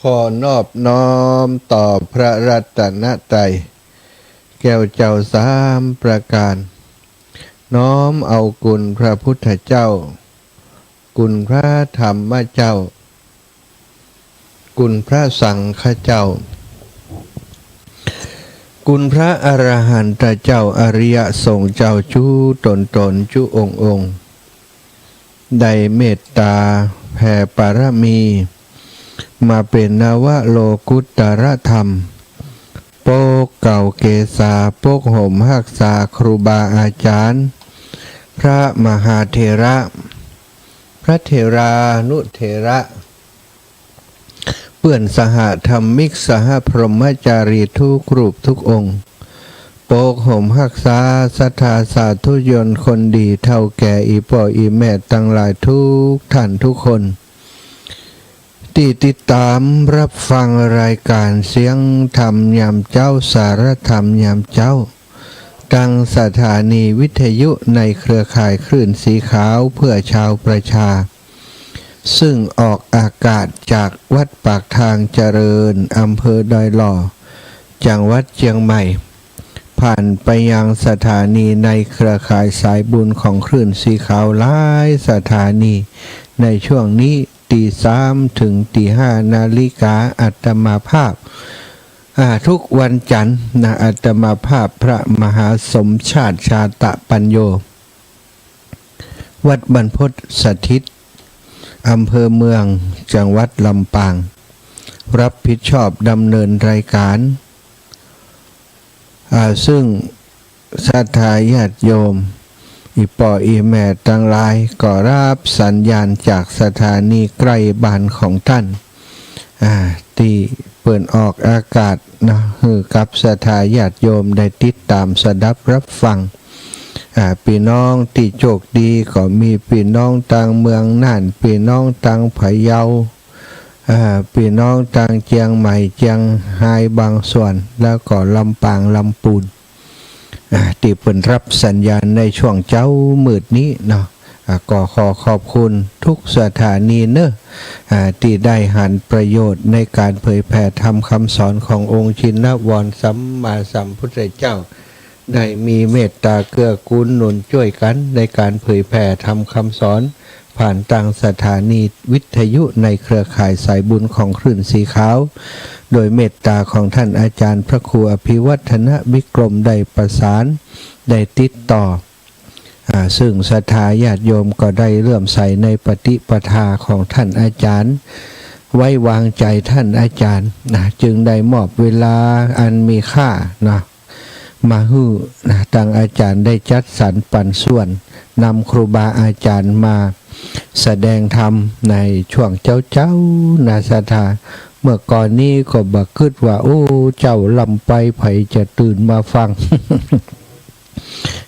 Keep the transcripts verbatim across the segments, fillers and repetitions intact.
ขอนอบน้อมต่อพระรัตนตรัย แก้วเจ้าสามประการ น้อมเอาคุณพระพุทธเจ้า คุณพระธรรมเจ้า คุณพระสังฆเจ้า คุณพระอรหันตเจ้า อริยสงฆ์เจ้า จุ๊ต๋นๆ จุ๊องค์ๆ ได้เมตต๋าแผ่ปารมี มาเป๋นนวโลกุตตรธรรม ปกเกล้าเกษา ปกห่มฮักษาครูบาอาจ๋ารย์ พระมหาเถระ พระเถรานุเถระ เปื้อนสหธรรมิก สหพรหมจารีทุกรูปทุกองค์ ปกห่มฮักษาศรัทธาสาธุชนคนดี เฒ่าแก่อี่ป้ออี่แม่ตังหลายทุกท่านทุกคน ตี้ติดต๋ามฮับฟังรายก๋านเสียงธรรมยามเจ๊า สารธรรมยามเจ๊า ตางสถานีวิทยุในเครือข่ายคลื่นสีขาวเพื่อชาวประชา ซึ่งออกอากาศจากวัดปากทางเจริญ อำเภอดอยหล่อ จังหวัดเจียงใหม่ ผ่านไปยังสถานีในเครือข่ายสายบุญของคลื่นสีขาวหลายสถานี ในช่วงนี้ ตีสามเถิงตีห้านาฬิกา อาตมาภาพ อ่า ทุกวันจันทร์นะ อาตมาภาพพระมหาสมชาติชาตปัญโญ วัดบรรพตสถิต อำเภอเมือง จังหวัดลำปาง ฮับผิดชอบดำเนินรายก๋าน อ่า ซึ่งศรัทธาญาติโยม อี่ป้ออี่แม่ตังหลาย ก็ฮับสัญญาณจากสถานีใก้บ้านของต้าน อ่า ตี้เปิ้นออกอากาศเนาะ หื้อกับศรัทธาญาติโยมได้ติดต๋ามสดับฮับฟัง อ่า ปี้น้องตี้โจคดีก็มีปี้น้องตางเมืองน่าน ปี้น้องตางพะเยา อ่า ปี้น้องตางเจียงใหม่ เจียงฮายบางส่วน แล้วก็ลำปาง ลำปูน อ่า ตี้เปิ้นฮับสัญญาณในช่วงเจ๊ามืดนี้เนาะ อ่า ก็ขอขอบคุณทุกสถานีเนาะ อ่า ตี้ได้หันประโยชน์ในก๋านเผยแผ่ธรรมคำสอนขององค์ชินวรสัมมาสัมพุทธเจ้า ได้มีเมตต๋าเกื้อกูลหนุนจ้วยกั๋นในก๋านเผยแผ่ธรรมคำสอน ผ่านตางสถานีวิทยุในเครือข่ายสายบุญของคลื่นสีขาว โดยเมตต๋าของต้านอาจ๋ารย์พระครูอภิวัฒนวิกรมได้ประสาน ได้ติดต่อ อ่า ซึ่งศรัทธาญาติโยมก็ได้เลื่อมใสในปฏิปทาของต้านอาจ๋ารย์ ไว้วางใจ๋ต้านอาจ๋ารย์นะ จึงได้มอบเวลาอันมีค่านะ มาหื้อนะ ตางอาจ๋ารย์ได้จัดสรรปันส่วน นำครูบาอาจ๋ารย์มาแสดงธรรมในช่วงเจ๊าๆ นะศรัทธา เมื่อก่อนนี้ก็บ่กึ๊ดว่า โอ้ เจ๊าล้ำไป ใผจะตื่นมาฟัง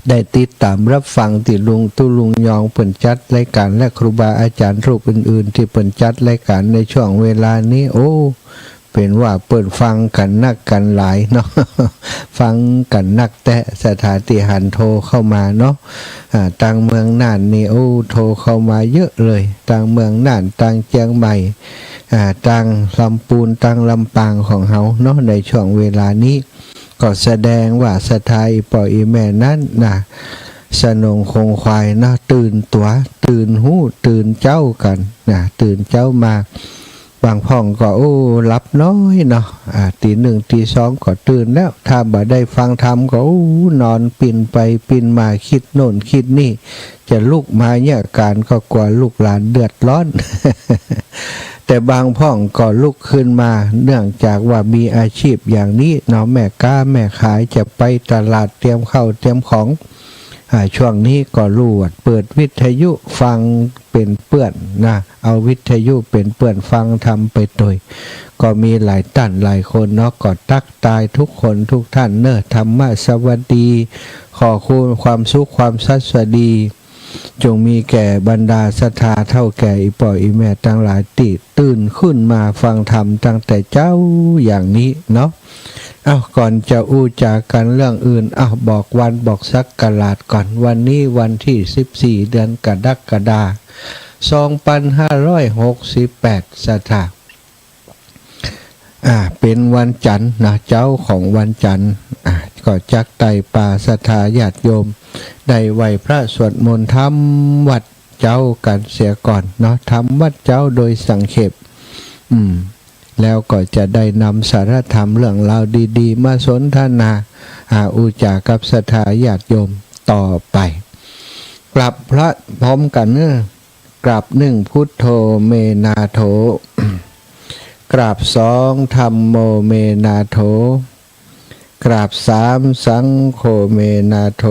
ได้ติดต๋ามฮับฟังตี้ลุงตุ๊ลุงยองเปิ้นจัดรายก๋าน และครูบาอาจ๋ารย์รูปอื่นๆ ตี้เปิ้นจัดรายก๋านในช่วงเวลานี้ โอ้ เป๋นว่าเปิ้นฟังกั๋นนักกั๋นหลายเนาะ ฟังกั๋นนักแต๊ ศรัทธาตี้หันโทรเข้ามาเนาะ อ่า ตางเมืองน่านนี่ โอ้ โทรเข้ามาเยอะเลย ตางเมืองน่าน ตางเจียงใหม่ อ่า ตางลำปูน ตางลำปางของเฮาเนาะ ในช่วงเวลานี้ ก็แสดงว่าศรัทธาอี่ป้ออี่แม่นั้นนะ สนงคงควายเนาะ ตื่นตั๋ว ตื่นฮู้ ตื่นเจ๊ากั๋นนะ ตื่นเจ๊ามา บางพ่องก็ โอ้ หลับน้อยเนาะ อ่า ตีหนึ่งตีสองก็ตื่นแล้ว ถ้าบ่ได้ฟังธรรมก็ โอ้ นอนปิ้นไปปิ้นมา กึ๊ดโน่นกึ๊ดนี่ จะลุกมาเยียะก๋านก็กั๋วลูกหลานเดือดร้อน แต่บางพ่องก็ลุกขึ้นมา เนื่องจากว่ามีอาชีพอย่างนี้เนาะ แม่ก๊าแม่ขาย จะไปตลาดเตรียมข้าวเตรียมของ อ่า ช่วงนี้ก็ลวดเปิดวิทยุฟังเป๋นเปื้อนนะ เอาวิทยุเป๋นเปื้อนฟังธรรมไปตวย ก็มีหลายต้านหลายคนเนาะ ก็ตั๊กตายทุกคนทุกท่านเนาะ ธรรมสวัสดี ขอความสุขความสวัสดี จงมีแก่บรรดาศรัทธาเฒ่าแก่อี่ป้ออี่แม่ตังหลายตี้ตื่นขึ้นมาฟังธรรมตั้งแต่เจ๊าอย่างนี้เนาะ เอ้า ก่อนจะอู้จ๋ากั๋นเรื่องอื่น เอ้า บอกวันบอกศักราชก่อน วันนี้วันตี้สิบสี่ เดือนกรกฎาคม สองปันห้าร้อยหกสิบแปด ศรัทธา อ่า เป๋นวันจันทร์นะ เจ๊าของวันจันทร์ อ่า ก็จักไต่ปาศรัทธาญาติโยม ได้ไหว้พระสวดมนต์ทำวัตรเจ๊ากั๋นเสียก่อนเนาะ ทำวัตรเจ๊าโดยสังเขป อืม แล้วก็จะได้นำสาระธรรมเรื่องราวดีๆ มาสนทนา อ่า อู้จ๋ากับศรัทธาญาติโยมต่อไป กราบพระพร้อมกั๋นเนาะ กราบหนึ่ง พุทโธ เม นา โถ กราบสอง ธัมโม เม นา โถ กราบสาม สังโฆ เม นา โถ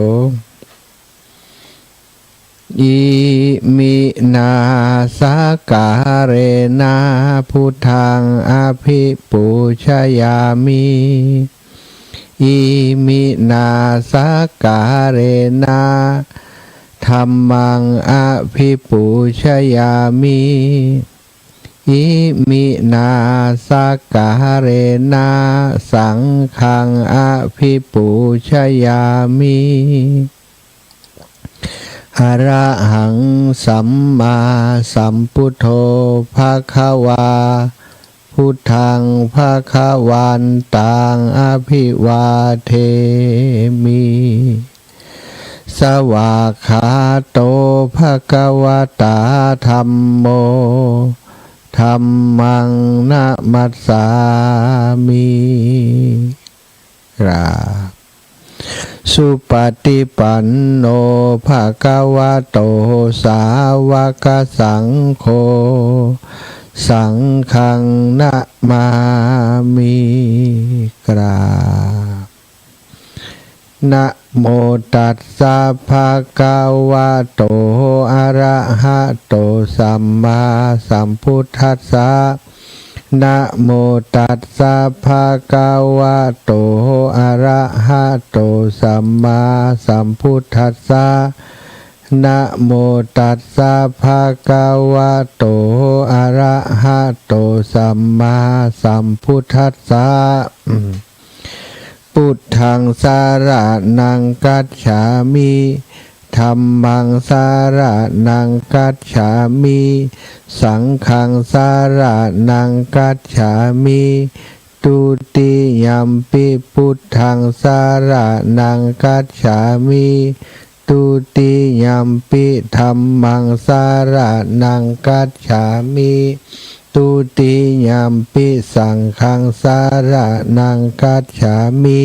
อิมินา สักการะนะ พุทธัง อภิปูชยามิ อิมินา สักการะนะ ธัมมัง อภิปูชยามิ อิมินา สักการะนะ สังฆัง อภิปูชยามิ อะระหัง สัมมาสัมพุทโธ ภะคะวา พุทธัง ภะคะวันตัง อะภิวาเทมิ สวากขาโต ภะคะวะตา ธัมโม ธัมมัง นะมัสสามิ กราบ สุปฏิปันโน ภะคะวะโต สาวกสังโฆ สังฆัง นะมามิ กราบ นะโมตัสสะ ภะคะวะโต อะระหะโต สัมมาสัมพุทธัสสะ นะโมตัสสะ ภะคะวะโต อะระหะโต สัมมาสัมพุทธัสสะ นะโมตัสสะ ภะคะวะโต อะระหะโต สัมมาสัมพุทธัสสะ พุทธัง สะระณัง คัจฉามิ ธัมมัง สะระณัง คัจฉามิ สังฆัง สะระณัง คัจฉามิ ทุติยัมปิ พุทธัง สะระณัง คัจฉามิ ทุติยัมปิ ธัมมัง สะระณัง คัจฉามิ ทุติยัมปิ สังฆัง สะระณัง คัจฉามิ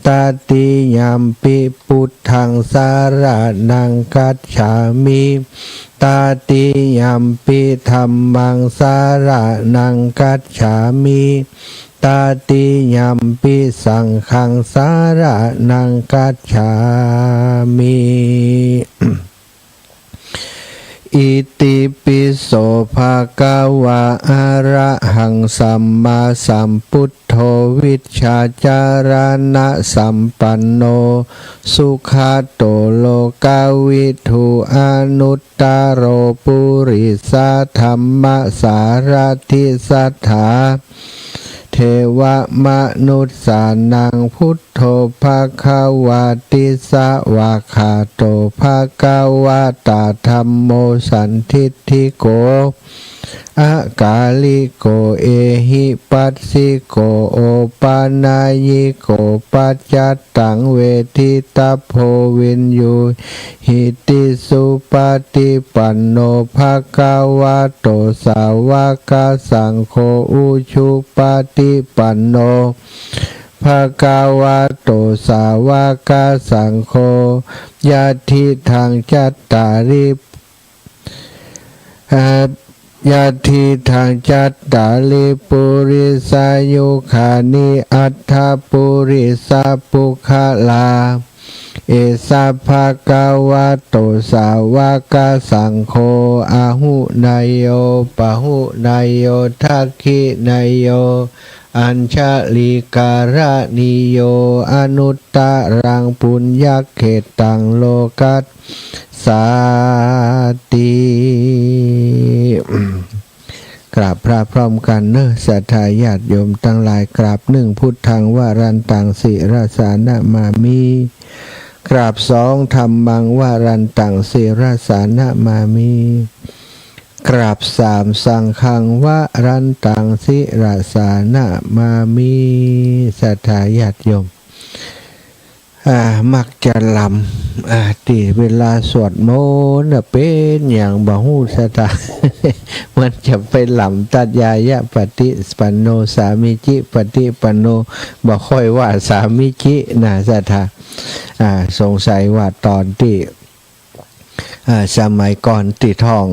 ตติยัมปิ พุทธัง สะระณัง คัจฉามิ ตติยัมปิ ธัมมัง สะระณัง คัจฉามิ ตติยัมปิ สังฆัง สะระณัง คัจฉามิ อิติปิโส ภะคะวะ อะระหัง สัมมาสัมพุทโธ วิชชาจารณะสัมปันโน สุขะโต โลกะวิทู อนุตตะโร ปุริสะธัมมะสารถิ สัทธา เทวะมนุสสานัง พุทโธ ภะคะวาติ สวากขาโต ภะคะวะตา ธัมโม สันทิฏฐิโก อะกาลิโก เอหิปัสสิโก โอปะนะยิโก ปัจจัตตัง เวทิตัพโพ วิญญูหิติ สุปะฏิปันโน ภะคะวะโต สาวะกะสังโฆ อุจุปะฏิปันโน ภะคะวะโต สาวะกะสังโฆ ยะทิตัง จัตตาริ เอ่อ ยะทิตัง จัตตาริ ปุริสายุคานิ อัตถะปุริสะปุคคละ เอสะ ภะคะวะโต สาวะกะสังโฆ อาหุเนยโย ปะหุเนยโย ทักขิเนยโย อัญชะลีการะณีโย อนุตตะรัง ปุญญะเขตตัง โลกัสสาติ กราบพระพร้อมกั๋นเนาะ ศรัทธาญาติโยมตังหลาย กราบหนึ่ง พุทธัง วะรันตัง ศิรสานะมามิ กราบสอง ธัมมัง วะรันตัง ศิรสานะมามิ กราบสาม สังฆังวรันตัง ศิรสานะมามิ ศรัทธาญาติโยม อ่า มักจะหล่ำ อ่า ตี้เวลาสวดมนต์น่ะ เป๋นหยังบ่ฮู้ ศรัทธา มันจะไปหล่ำตัดยายะปฏิปันโน สามีจิปฏิปันโน บ่ค่อยว่าสามีจินะ ศรัทธา อ่า สงสัยว่าต๋อนตี้ อ่า สมัยก่อนตี้ท่อง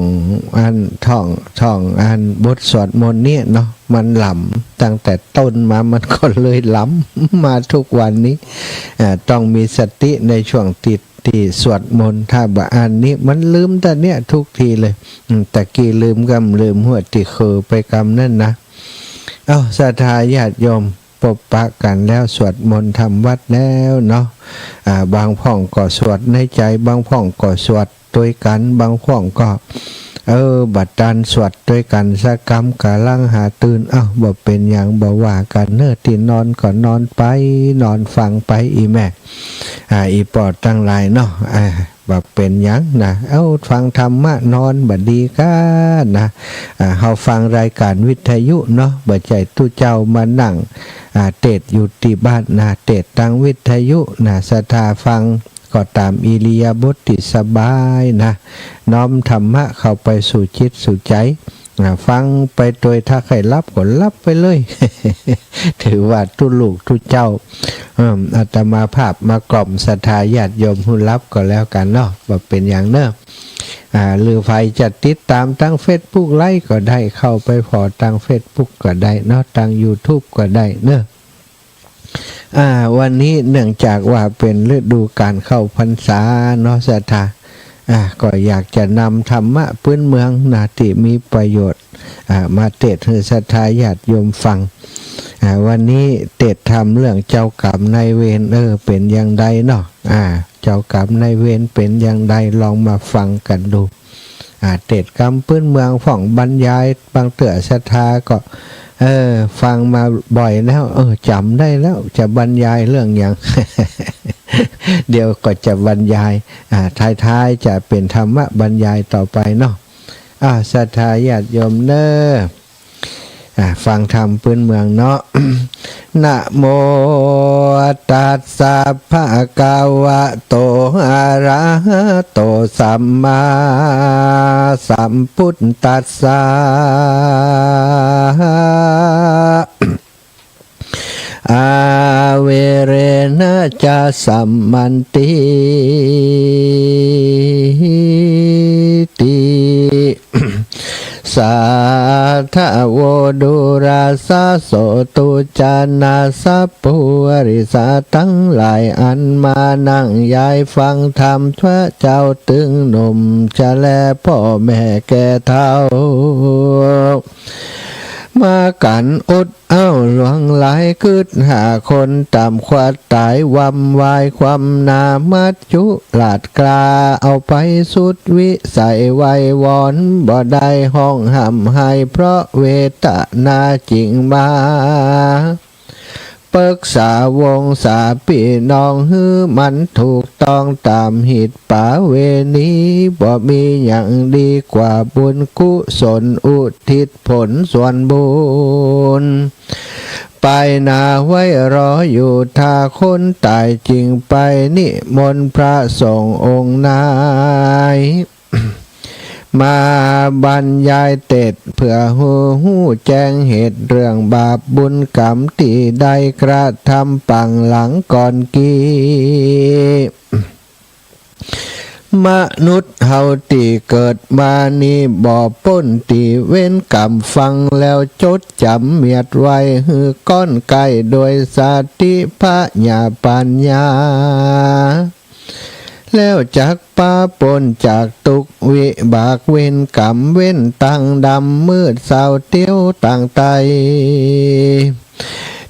อัน ท่อง ท่องอันบทสวดมนต์เนี่ยเนาะ มันหล่ำตั้งแต่ต้นมา มันก็เลยหล่ำมาทุกวันนี้ อ่า ต้องมีสติในช่วงตี้ ตี้สวดมนต์ ถ้าบ่อันนี้มันลืมตะเนี่ยทุกทีเลย อืม ตะกี้ลืมกำลืมหัวตี้เขอไปกำนั่นนะ เอ้า ศรัทธาญาติโยม ปบปะกั๋นแล้ว สวดมนต์ทำวัตรแล้วเนาะ อ่า บางพ่องก็สวดในใจ๋ บางพ่องก็สวดตวยกั๋น บางพ่องก็ เออ บ่ตันสวดตวยกั๋นสักกำ ก่ำลังหาตื่น เอ้า บ่เป๋นหยัง บ่ว่ากั๋นเนาะ ตี้นอนก็นอนไป นอนฟังไป อี่แม่ อ่า อี่ป้อตังหลายเนาะ อ่า บ่เป๋นหยังนะ เอ้า ฟังธรรมะนอนบ่ดีก้านะ อ่า เฮาฟังรายก๋านวิทยุเนาะ บ่ใจ้ตุ๊เจ้ามานั่ง อ่า เตสน์อยู่ตี้บ้านนะ เตสน์ตางวิทยุนะ ศรัทธาฟังก็ต๋ามอิริยาบถตี้สบายนะ น้อมธรรมะเข้าไปสู่จิตสู่ใจ๋ อ่า ฟังไปตวย ถ้าใค่หลับก็หลับไปเลย ถือว่าตุ๊ลูกตุ๊เจ้า เอิ่ม อาตมาภาพมากล่อมศรัทธาญาติโยมหื้อหลับก็แล้วกั๋นเนาะ บ่เป๋นหยังเนาะ อ่า หรือใผจะติดต๋ามตางเฟซบุ๊กไลฟ์ก็ได้ เข้าไปผ่อตางเฟซบุ๊กก็ได้เนาะ ตางยูทูบก็ได้เนาะ อ่า วันนี้เนื่องจากว่าเป๋นฤดูก๋านเข้าพรรษาเนาะ ศรัทธา อ่า ก็อยากจะนำธรรมะปื๊นเมืองนะ ตี้มีประโยชน์ อ่า มาเตสน์หื้อศรัทธาญาติโยมฟัง อ่า วันนี้เตสน์ธรรมเรื่องเจ้ากรรมนายเวร เออ เป๋นอย่างใดเนาะ อ่า เจ้ากรรมนายเวรเป๋นอย่างใด ลองมาฟังกั๋นดู อ่า เตสน์กำปื๊นเมืองพ่อง บรรยาย บางเตื้อศรัทธาก็ เออ ฟังมาบ่อยแล้ว เออ จ๋ำได้แล้ว จะบรรยายเรื่องหยัง เดี๋ยวก็จะบรรยาย อ่า ท้ายๆ จะเป๋นธรรมะบรรยายต่อไปเนาะ อ่า ศรัทธาญาติโยมเนาะ อ่า ฟังธรรมปื๊นเมืองเนาะ นะโมตัสสะ ภะคะวะโต อะระหะโต สัมมาสัมพุทธัสสะ อะเวเรนะจะสัมมันติติ สาธะโว ดูราสะโส ตุจะนะ สัพพุริสะตังหลาย อันมานั่งยายฟังธรรม พระเจ้าตึงหนุ่มจะแล ป้อแม่แก่เฒ่า มากั๋นอด เอ้า หลวงหลายกึ๊ดห้าคน ต่ำความต๋าย วำวายความหนา มัจจุราชกล้า เอาไปสุดวิสัย ไหว้วอนบ่ได้ ฮ้องฮ่ำไห้ เพราะเวทนาจิ่งมา ปึกษาวงศาปี้น้อง หื้อมันถูกต้องต๋ามเหตุปาเวณี บ่มีหยังดีกว่าบุญกุศล อุทิศผลส่วนบุญ ไปหนาไว้รออยู่ ถ้าคนต๋ายจิ่งไปนิมนต์พระสงฆ์องค์ไหน มาบรรยายเตสน์ เพื่อหื้อฮู้แจ้งเหตุ เรื่องบาปบุญกรรม ตี้ได้กระทำปางหลังก่อนกี้ มนุษย์เฮาตี้เกิดมานี้ บ่ป๊นตี้เวรกรรม ฟังแล้วจดจ๋ำเมียดไว้ หื้อก้อนใก้ โดยสติปัญญาปัญญา แล้วจักปาป๊นจากตุ๊กข์ วิบากเวรกรรม เว้นตางดำมืดเศร้า เตียวตางใต้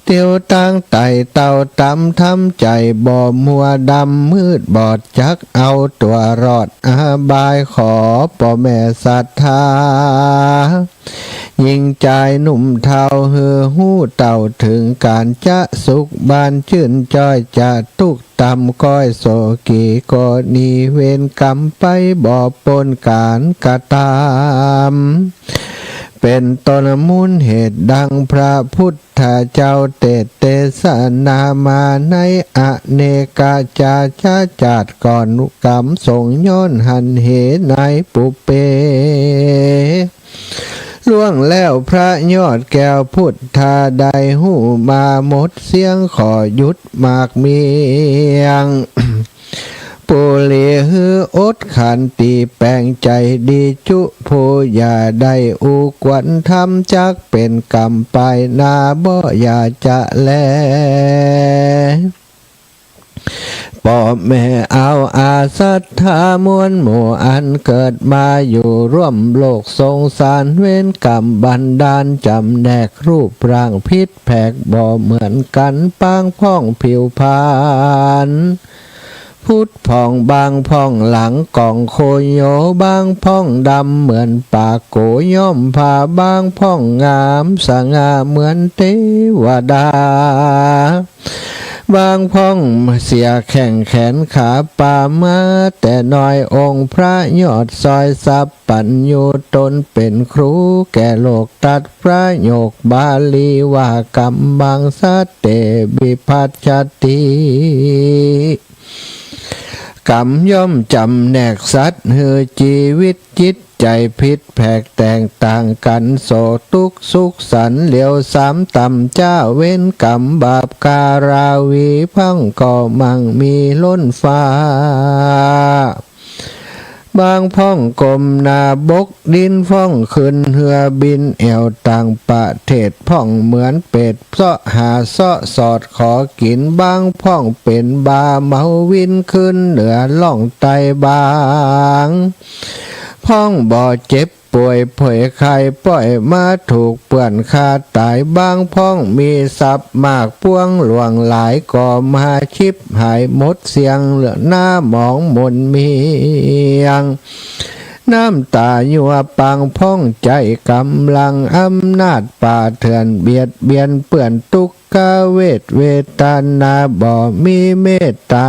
เตียวตางใต้เต้าต่ำ ทำใจ๋บ่มัวดำมืดบอด จักเอาตั๋วรอดอบาย ขอป้อแม่ศรัทธา ญิงจายหนุ่มเฒ่าหื้อฮู้เต้าเถิงก๋านจะสุขบานจื้นจ้อยจะตุ๊กต่ำก้อยโศกีกรณีเวรก๋รรมไปบ่ป๊นก๋านกระตำ เป๋นต้นมูลเหตุดังพระพุทธเจ้าเตสน์เตสนามาในอเนกาจาจาจาติก่อนกำ ทรงย้อนหันเหในปุพเป ล่วงแล้วพระยอดแก้วพุทธาได้ฮู้มาหมดเสี้ยง ขอหยุดมากเมียง ปุรีหื้ออดขันติแป๋งใจ๋ดีจุผู้อย่าได้อู้กวนธรรม จักเป๋นกรรมปายหน้าบ่อย่าจะแล ป้อแม่เอาอาสัตถามวลหมู่อันเกิดมาอยู่ร่วมโลกสงสาร เวรกรรมบันดาลจ๋ำแนกรูปร่างผิดแผกบ่เหมือนกั๋น บางพ่องผิวพรรณผุดผ่อง บางพ่องหลังก่องโคโย บางพ่องดำเหมือนปากโกย้อมผ้า บางพ่องงามสง่าเหมือนเตวดา บางพ่องเสียแข้งแขนขาปามาแต่น้อย องค์พระยอดซอยสัพพัญญูตนเป๋นครูแก่โลก ตรัสประโยคบาลีว่า กัมมัง สัตเต วิภัชชะติ กรรมย่อมจ๋ำแนกสัตว์หื้อจีวิตจิต ใจ๋ผิดแผกแตกต่างกั๋น โศกตุ๊กข์สุขสันต์เหลียวสามต่ำจ้า เวรกรรมบาปการาวีพ่องก็มั่งมีล้นฟ้า บางพ่องก้มหน้าบกดิน พ่องขึ้นเฮือบินแอ่วต่างประเทศ พ่องเหมือนเปรตเซาะหาเซาะสอดขอกิ๋น บางพ่องเป๋นบาเมาวินขึ้นเหนือล่องใต้บาง พ่องบ่เจ็บป่วยผวยไข้ ป้อยมาถูกเปื้อนฆ่าต๋าย บางพ่องมีทรัพย์มากปวงหลวงหลาย ก็มาฉิบหายหมดเสี้ยง เหลือหน้าหมองหม่นเมียง น้ำตายัวปางพ่องใจ๋ ก๋ำลังอำนาจป่าเถื่อน เบียดเบียนเปื้อนตุ๊กขเวทเวทนา บ่มีเมตต๋า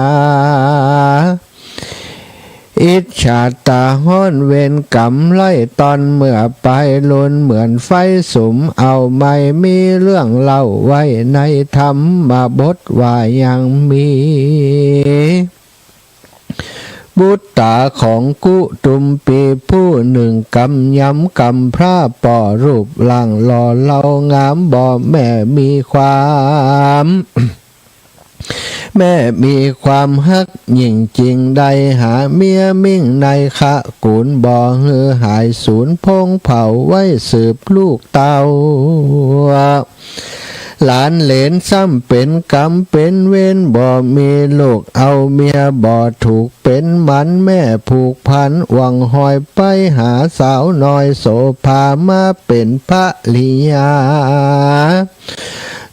อิจฉาต๋าฮ้อน เวรกรรมไล่ต้อนเมื่อปายลุน เหมือนไฟสุมเอาไหม้ มีเรื่องเล่าไว้ในธรรมบทว่ายังมี บุตราของกุตุมปีผู้นึ่ง กำยำกำพร้าป้อรูปร่างหล่อเหลางาม บ่แม่มีความ แม่มีความฮักยิ่งจริง ได้หาเมียมิ่งในขะกู๋น บ่หื้อหายสูญพงเผ่า ไว้สืบลูกเต้า หลานเหลน ซ้ำเป๋นกรรมเป๋นเวร บ่มีลูกเอาเมีย บ่ถูกเป๋นหมัน แม่ผูกพันหวังหอย ไปหาสาวน้อยโสภา มาเป๋นภริยา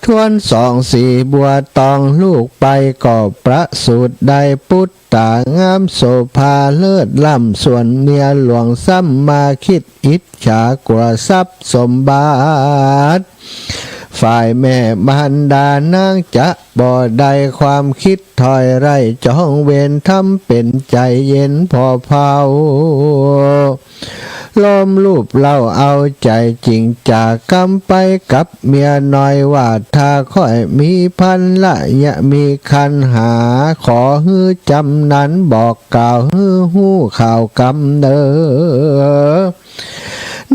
ทวนสองสีบัวตอง ลูกไปก็ประสูติได้ปุตตางาม โสภาเลิศล้ำ ส่วนเมียหลวงซ้ำมาคิดอิจฉากว่าทรัพย์สมบัติ ฝ่ายแม่มารดานางจะบ่ได้ความคิดถ้อยไร้ จองเวรทำเป๋นใจ๋เย็นผ่อเผา ล้อมลูบเล้าเอาใจ๋จริงจากกำไปกับเมียน้อยว่า ถ้าข้อยมีภรรยามีครรภ์หา ขอหื้อจ๋ำนั้นบอกกล่าวหื้อฮู้ข่าวกำเน่อ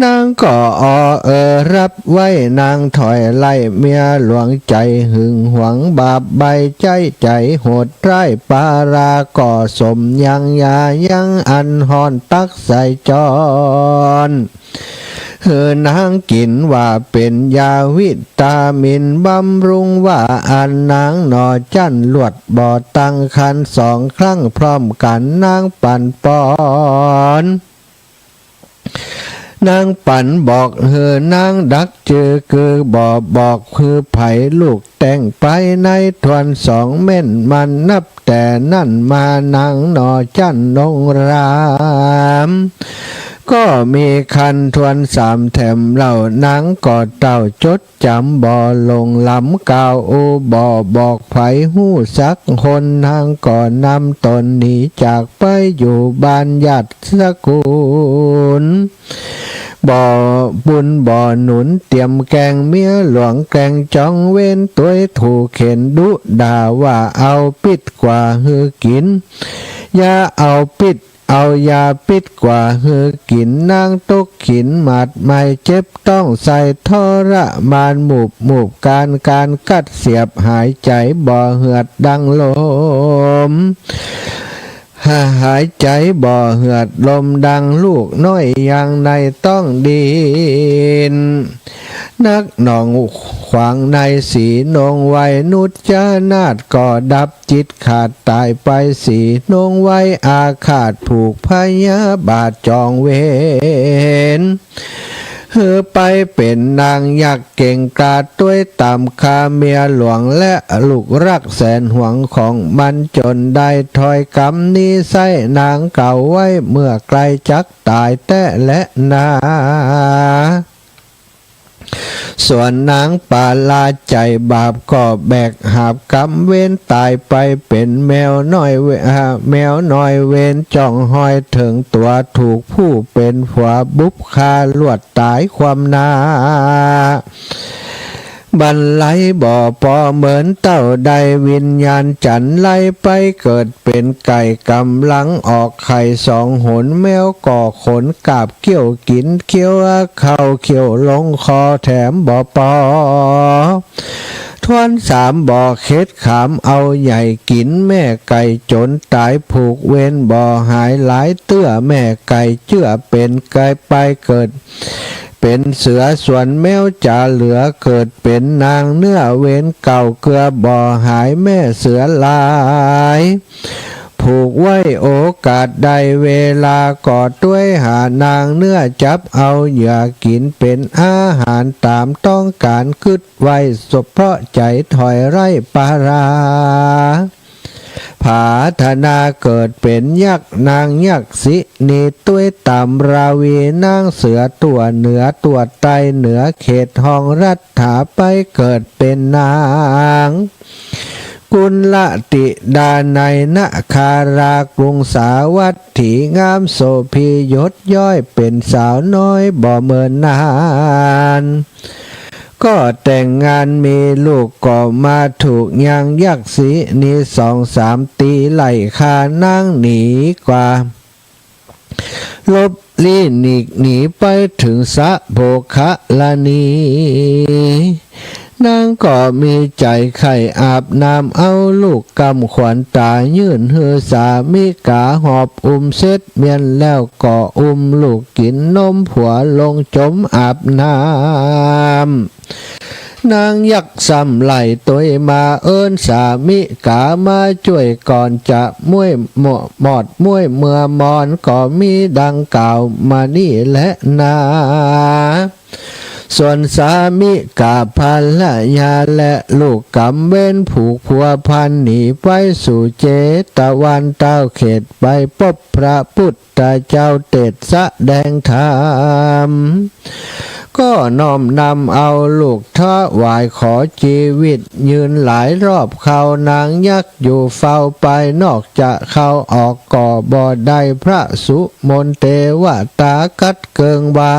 นางก็ออเออรับไว้ นางถ้อยไล่เมียหลวง ใจ๋หึงหวงบาปใบ้ ใจ๊ใจ๋โหดร้าย ปาราก็สมยังยายั้งอันฮ้อนตักใส่จอน หื้อนางกิ๋นว่าเป๋นยาวิตามินบำรุง ว่าอั้นนางหน่อจั้นลวดบ่ตั้งครรภ์สองครั้งพร้อมกั๋น นางปั่นป่อน นางปั่นบอกหื้อนางดักจื้อ คือบ่บอกหื้อใผ ลูกแต่งไปในทวนสอง แม่นมันนับแต่นั้นมานางหน่อจั้นนงราม ก็มีคันทวนสามแถมเล่า นางก็เต้าจดจ๋ำบ่หลง ลำกล่าวอู้บ่บอกใผฮู้สักคน นางก็นำต๋นหนีจากไปอยู่บ้านญาติสกุล บ่บุญบ่หนุนเตียมแกล้ง เมียหลวงแกล้งจองเวร ตวยถูกเข็นดุด่าว่า เอาปิ๊ดกว่าหื้อกิ๋น อย่าเอาปิ๊ด เอายาปิ๊ดกว่าหื้อกิ๋น นางตกขินหมาดไหม้ เจ็บต๊องไส้ทรมาน หมูบหมูบกานกาน กัดเสียบหายใจ๋บ่เหือดดังลม หา หายใจ๋บ่เหือดลมดัง ลูกน้อยยังในต๊องดิ้น นักหนองขวางใน สีนงไว้นุจนาฏ ก็ดับจิตขาดต๋ายไป สีนงไว้อาฆาต ผูกพยาบาทจองเวร หื้อไปเป๋นนางยักษ์เก่งกล้า ตวยต๋ามฆ่าเมียหลวง และลูกรักแสนหวงของมัน จ๋นได้ถ้อยกำนี้ไส้ นางกล่าวไว้เมื่อใกล้จักต๋ายแต๊แลนา ส่วนนางปาลาใจ๋บาป ก็แบกหาบกำเวร ต๋ายไปเป๋นแมวน้อยเว- อ่า แมวน้อยเวร จ้องฮอยเถิงตั๋ว ถูกผู้เป๋นผัวบุบฆ่า ลวดต๋ายความนา บันไลบ่ปอเหมิน เต้าได้วิญญาณจั๋นไล่ ไปเกิดเป๋นไก่ ก๋ำลังออกไข่สองหน แมวก็ขนกาบเกี้ยว กิ๋นเคี้ยวเข้าเขี้ยวลงคอ แถมบ่ปอ ทวนสามบ่เข็ดขามเอาใหญ่ กิ๋นแม่ไก่จ๋นต๋าย ผูกเวรบ่หาย หลายเตื้อแม่ไก่เจื้อเป๋นไก่ ไปเกิดเป๋นเสือ ส่วนแมวจ๋าเหลือ เกิดเป๋นนางเนื้อ เวรเก่าเกือบ่หาย แม่เสือหลาย ผูกไว้โอกาสได้เวลา ก็ตวยหานางเนื้อ จับเอาเหยื่อกิ๋นเป๋นอาหาร ต๋ามต้องก๋าน กึ๊ดไว้เสพาะใจ๋ ถอยไร้ปารา ผาถนาเกิดเป๋นยักษ์ นางยักษินี ตวยต๋ามราวี นางเสือตั๋วเหนือตั๋วใต้ เหนือเขตห้องรัฐา ไปเกิดเป๋นนาง กุลธิดาในนครากรุงสาวัตถี งามโสภียศย้อย เป๋นสาวน้อยบ่เมินนาน ก็แต่งงานมีลูก ก็มาถูกยังยักษินีสองสามตี ไล่ฆ่านางหนีกว่า หลบลี้หนีกหนีไปเถิงสะโบกขะละนี นางก็มีใจ๋ใค่อาบน้ำ เอาลูกกำขวัญต๋า ยื่นหื้อสามิก๋า หอบอุ้มเสร็จเมียนแล้ว ก็อุ้มลูกกิ๋นนมผัว ลงจมอาบน้ำ นางยักษ์ซ้ำไล่ตวยมา เอิ้นสามิก๋ามาจ้วยก่อน จะม้วยหมอ- หมอดม้วยเมือมอน ก็มีดังกล่าวมานี้แลนา ส่วนสามิก๋าภรรยา และลูกกำเวรผูกพัวพันหนีไปสู่เจตวัน เต้าเขตไปปบพระปุทธเจ้า เตสน์แสดงธรรม ก็น้อมนำเอาลูกถวายขอจีวิตยืน หลายรอบเข้านางยักษ์อยู่เฝ้าไป นอกจะเข้าออกก็บ่ได้ พระสุมนเตวตากัดเกิงไว้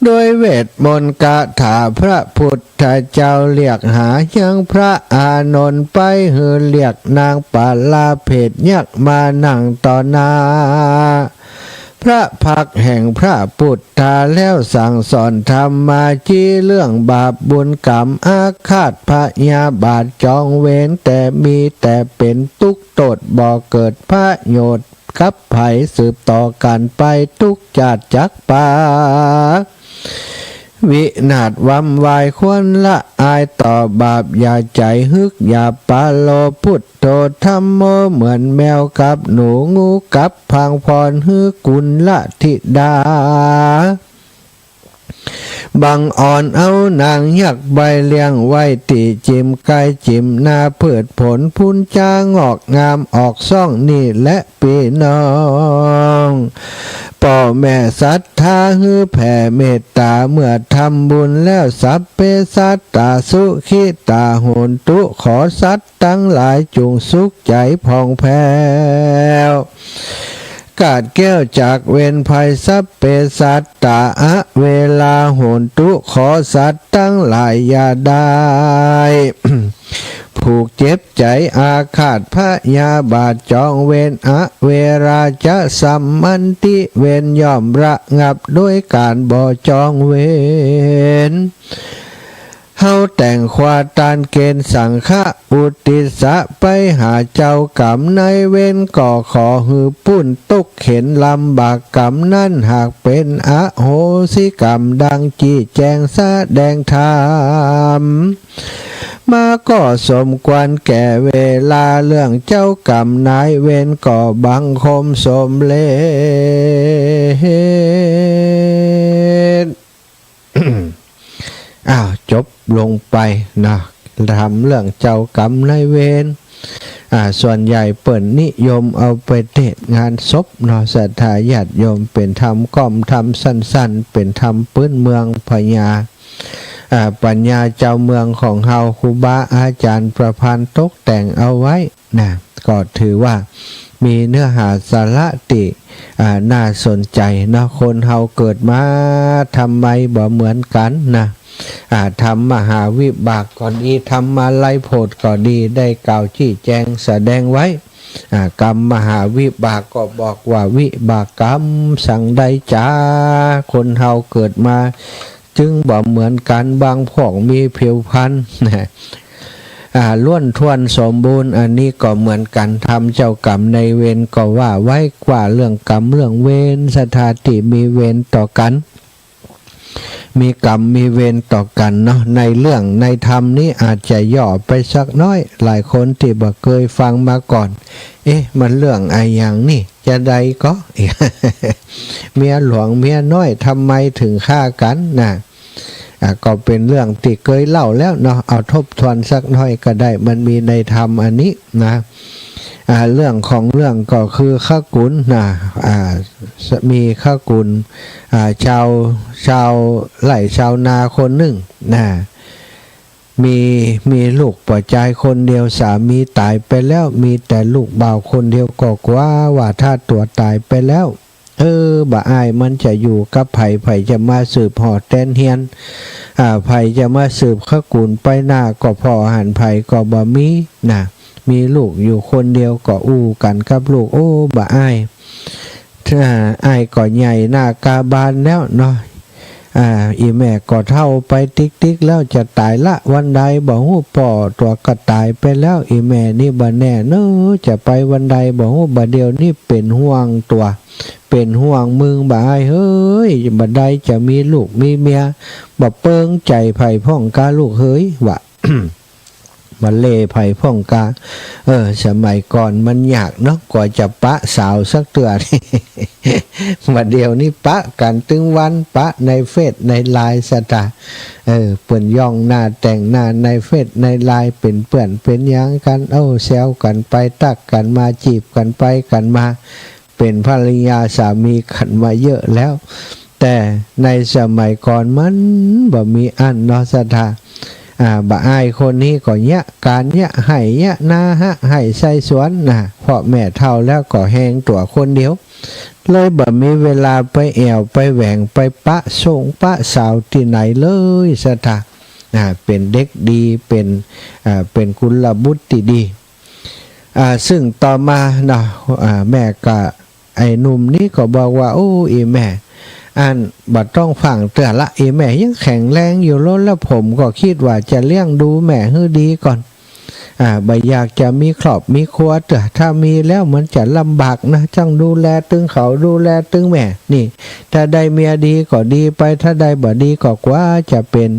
ด้วยเวทมนต์คาถา พระพุทธเจ้าเรียกหายังพระอานนท์ไป หื้อเรียกนางปาลาเพทยักษ์มานั่งต่อหน้า พระพักตร์แห่งพระพุทธา แล้วสั่งสอนธรรมาจี้ เรื่องบาปบุญกรรม อาฆาตพยาบาทจองเวร แต่มีแต่เป๋นตุ๊กข์โต้ษ บ่เกิดประโยชน์กับใผ สืบต่อกั๋นไป ตุ๊กข์จาติจักปา วินาศวำวาย ควรละอายต่อบาป อย่าใจ๋ฮึก อย่าปะโลภ พุทโธธัมโม เหมือนแมวกับหนู งูกับผางพร หื้อกุลธิดา บังอ่อนเอานางยักษ์ไปเลี้ยงไว้ตี้จิ่มไก่จิ่มนา พืชผลพูนจ๋างอกงามออกซ่องนี่แหละปี้น้อง ป้อแม่ศรัทธาหื้อแผ่เมตต๋า เมื่อทำบุญแล้ว สัพเพสัตตาสุขิตาโหนตุ ขอสัตว์ตังหลายจุ่งสุขใจ๋ผ่องแผ้ว กาดแคล้วจากเวรภัย สัพเพสัตตาอะเวราโหนตุ ขอสัตว์ตังหลายอย่าได้ ผูกเจ็บใจ๋อาฆาตพยาบาทจองเวร อะเวราจะสัมมันติ เวรย่อมระงับโดยก๋านบ่จองเวร เฮาแต่งควาตานเกณฑ์สังฆะ อุทิศะไปหาเจ้ากรรมนายเวร ก็ขอหื้อปู้นตุ๊กข์เข็ญลำบากกรรมนั้น หากเป๋นอโหสิกรรมดังจี้แจงแสดงธรรมมาก็สมควรแก่เวลา เรื่องเจ้ากรรมนายเวรก็บังคมสมเร็จ อ้าว จบลงไปนะ ธรรมเรื่องเจ้ากรรมนายเวร อ่า ส่วนใหญ่เปิ้นนิยมเอาไปเตศน์งานศพเนาะ ศรัทธาญาติโยม เป๋นธรรมก้อมธรรมสั้นๆ เป๋นธรรมปื๊นเมืองพญา อ่า ปัญญาจาวเมืองของเฮา ครูบาอาจ๋ารย์ประพันธ์ตกแต่งเอาไว้ นะ ก็ถือว่ามีเนื้อหาสาระตี้ อ่า น่าสนใจ๋เนาะ คนเฮาเกิดมาทำไมบ่เหมือนกั๋นนะ อ่า ธรรมมหาวิบากก็ดี ธรรมาลัยโผดก็ดี ได้กล่าวจี้แจงแสดงไว้ อ่า กรรมมหาวิบากก็บอกว่าวิบากกรรมสังใดจา คนเฮาเกิดมา จึงบ่เหมือนกั๋น บางพวกมีผิวพรรณ นะ อ่า ล้วนถ้วนสมบูรณ์ อันนี้ก็เหมือนกั๋น ธรรมเจ้ากรรมนายเวรก็ว่าไว้ ว่าเรื่องกรรมเรื่องเวร ศรัทธาตี้มีเวรต่อกั๋น มีกรรมมีเวรต่อกั๋นเนาะ ในเรื่องในธรรมนี้อาจจะย่อไปสักน้อย หลายคนตี้บ่เกยฟังมาก่อน เอ๊ะ มันเรื่องอะหยังนี่ จาใดก็ เมียหลวงเมียน้อยทำไมถึงฆ่ากั๋นนะ อ่ะ ก็เป๋นเรื่องตี้เกยเล่าแล้วเนาะ เอาทบทวนสักน้อยก็ได้ มันมีในธรรมอันนี้นะ อ่ะ เรื่องของเรื่องก็คือขกุลนะ อ่ะ มีขกุล อ่ะ ชาว ชาวไร่ชาวนาคนนึ่งนะ มี มีลูกป้อจายคนเดียว สามีต๋ายไปแล้ว มีแต่ลูกบ่าวคนเดียว ก็กั๋วว่าถ้าตั๋วต๋ายไปแล้ว เออ บ่าอ้ายมันจะอยู่กับใผ ใผจะมาสืบห่อแตนเฮียน อ่า ใผจะมาสืบขกุลไปหน้า ก็ผ่อหันใผก็บ่มีนะ มีลูกอยู่คนเดียว ก็อู้กั๋นกับลูก โอ้ บ่าอ้าย ถ้าอ้ายก็ใหญ่หน้ากาบานแล้วเนาะ อ่า อี่แม่ก็เฒ่าไปติ๊กๆ แล้ว จะต๋ายละวันใดบ่ฮู้ ป้อตั๋วก็ต๋ายไปแล้ว อี่แม่นี่บ่แน่เนาะ จะไปวันใดบ่ฮู้ บ่าเดี่ยวนี้เป๋นห่วงตั๋ว เป๋นห่วงมึงบ่าอ้ายเฮ้ย บ่าใดจะมีลูกมีเมีย บ่เปิงใจ๋ใผพ่องกาลูกเฮย ว่า บ่เล่ใผพ่องกา เออ สมัยก่อนมันยากเนาะ กว่าจะปะสาวสักเตื้อ บ่าเดี่ยวนี้ปะกั๋นตึงวัน ปะในเฟซในไลน์ ศรัทธา เออ เปิ้นย่องหน้าแต่งหน้าในเฟซในไลน์ เป๋นเปื้อนเป๋นหยังกั๋น เอ้า แซวกั๋นไป ตั๊กกั๋นมา จีบกั๋นไปกั๋นมา เป๋นภรรยาสามีกั๋นมาเยอะแล้ว แต่ในสมัยก่อนมันบ่มีอั้นเนาะ ศรัทธา อ่า บ่าอ้ายคนนี้ก็เยียะก๋าน เยียะไฮ่ เยียะนา หะไฮ่ใส่สวนนะ เพราะแม่เฒ่าแล้วก็แฮงตั๋วคนเดียว เลยบ่มีเวลาไปแอ่วไปแหว่ง ไปปะส่งปะสาวตี้ไหนเลย ศรัทธา อ่า เป๋นเด็กดี เป๋น อ่า เป๋นกุลบุตรตี้ดี อ่า ซึ่งต่อมาเนาะ อ่า แม่ก็ ไอ้หนุ่มนี้ก็บอกว่า โอ้ อี่แม่ อันบ่ต้องฟั่งเตื้อละ อี่แม่ยังแข็งแรงอยู่โลด แล้วผมก็กึ๊ดว่าจะเลี้ยงดูแม่หื้อดีก่อน อ่า บ่อยากจะมีครอบมีครัวเตื้อ ถ้ามีแล้วมันจะลำบากนะ จั้งดูแลตึงเขา ดูแลตึงแม่ นี่ ถ้าได้เมียดีก็ดีไป ถ้าได้บ่ดีก็กั๋วจะเป๋น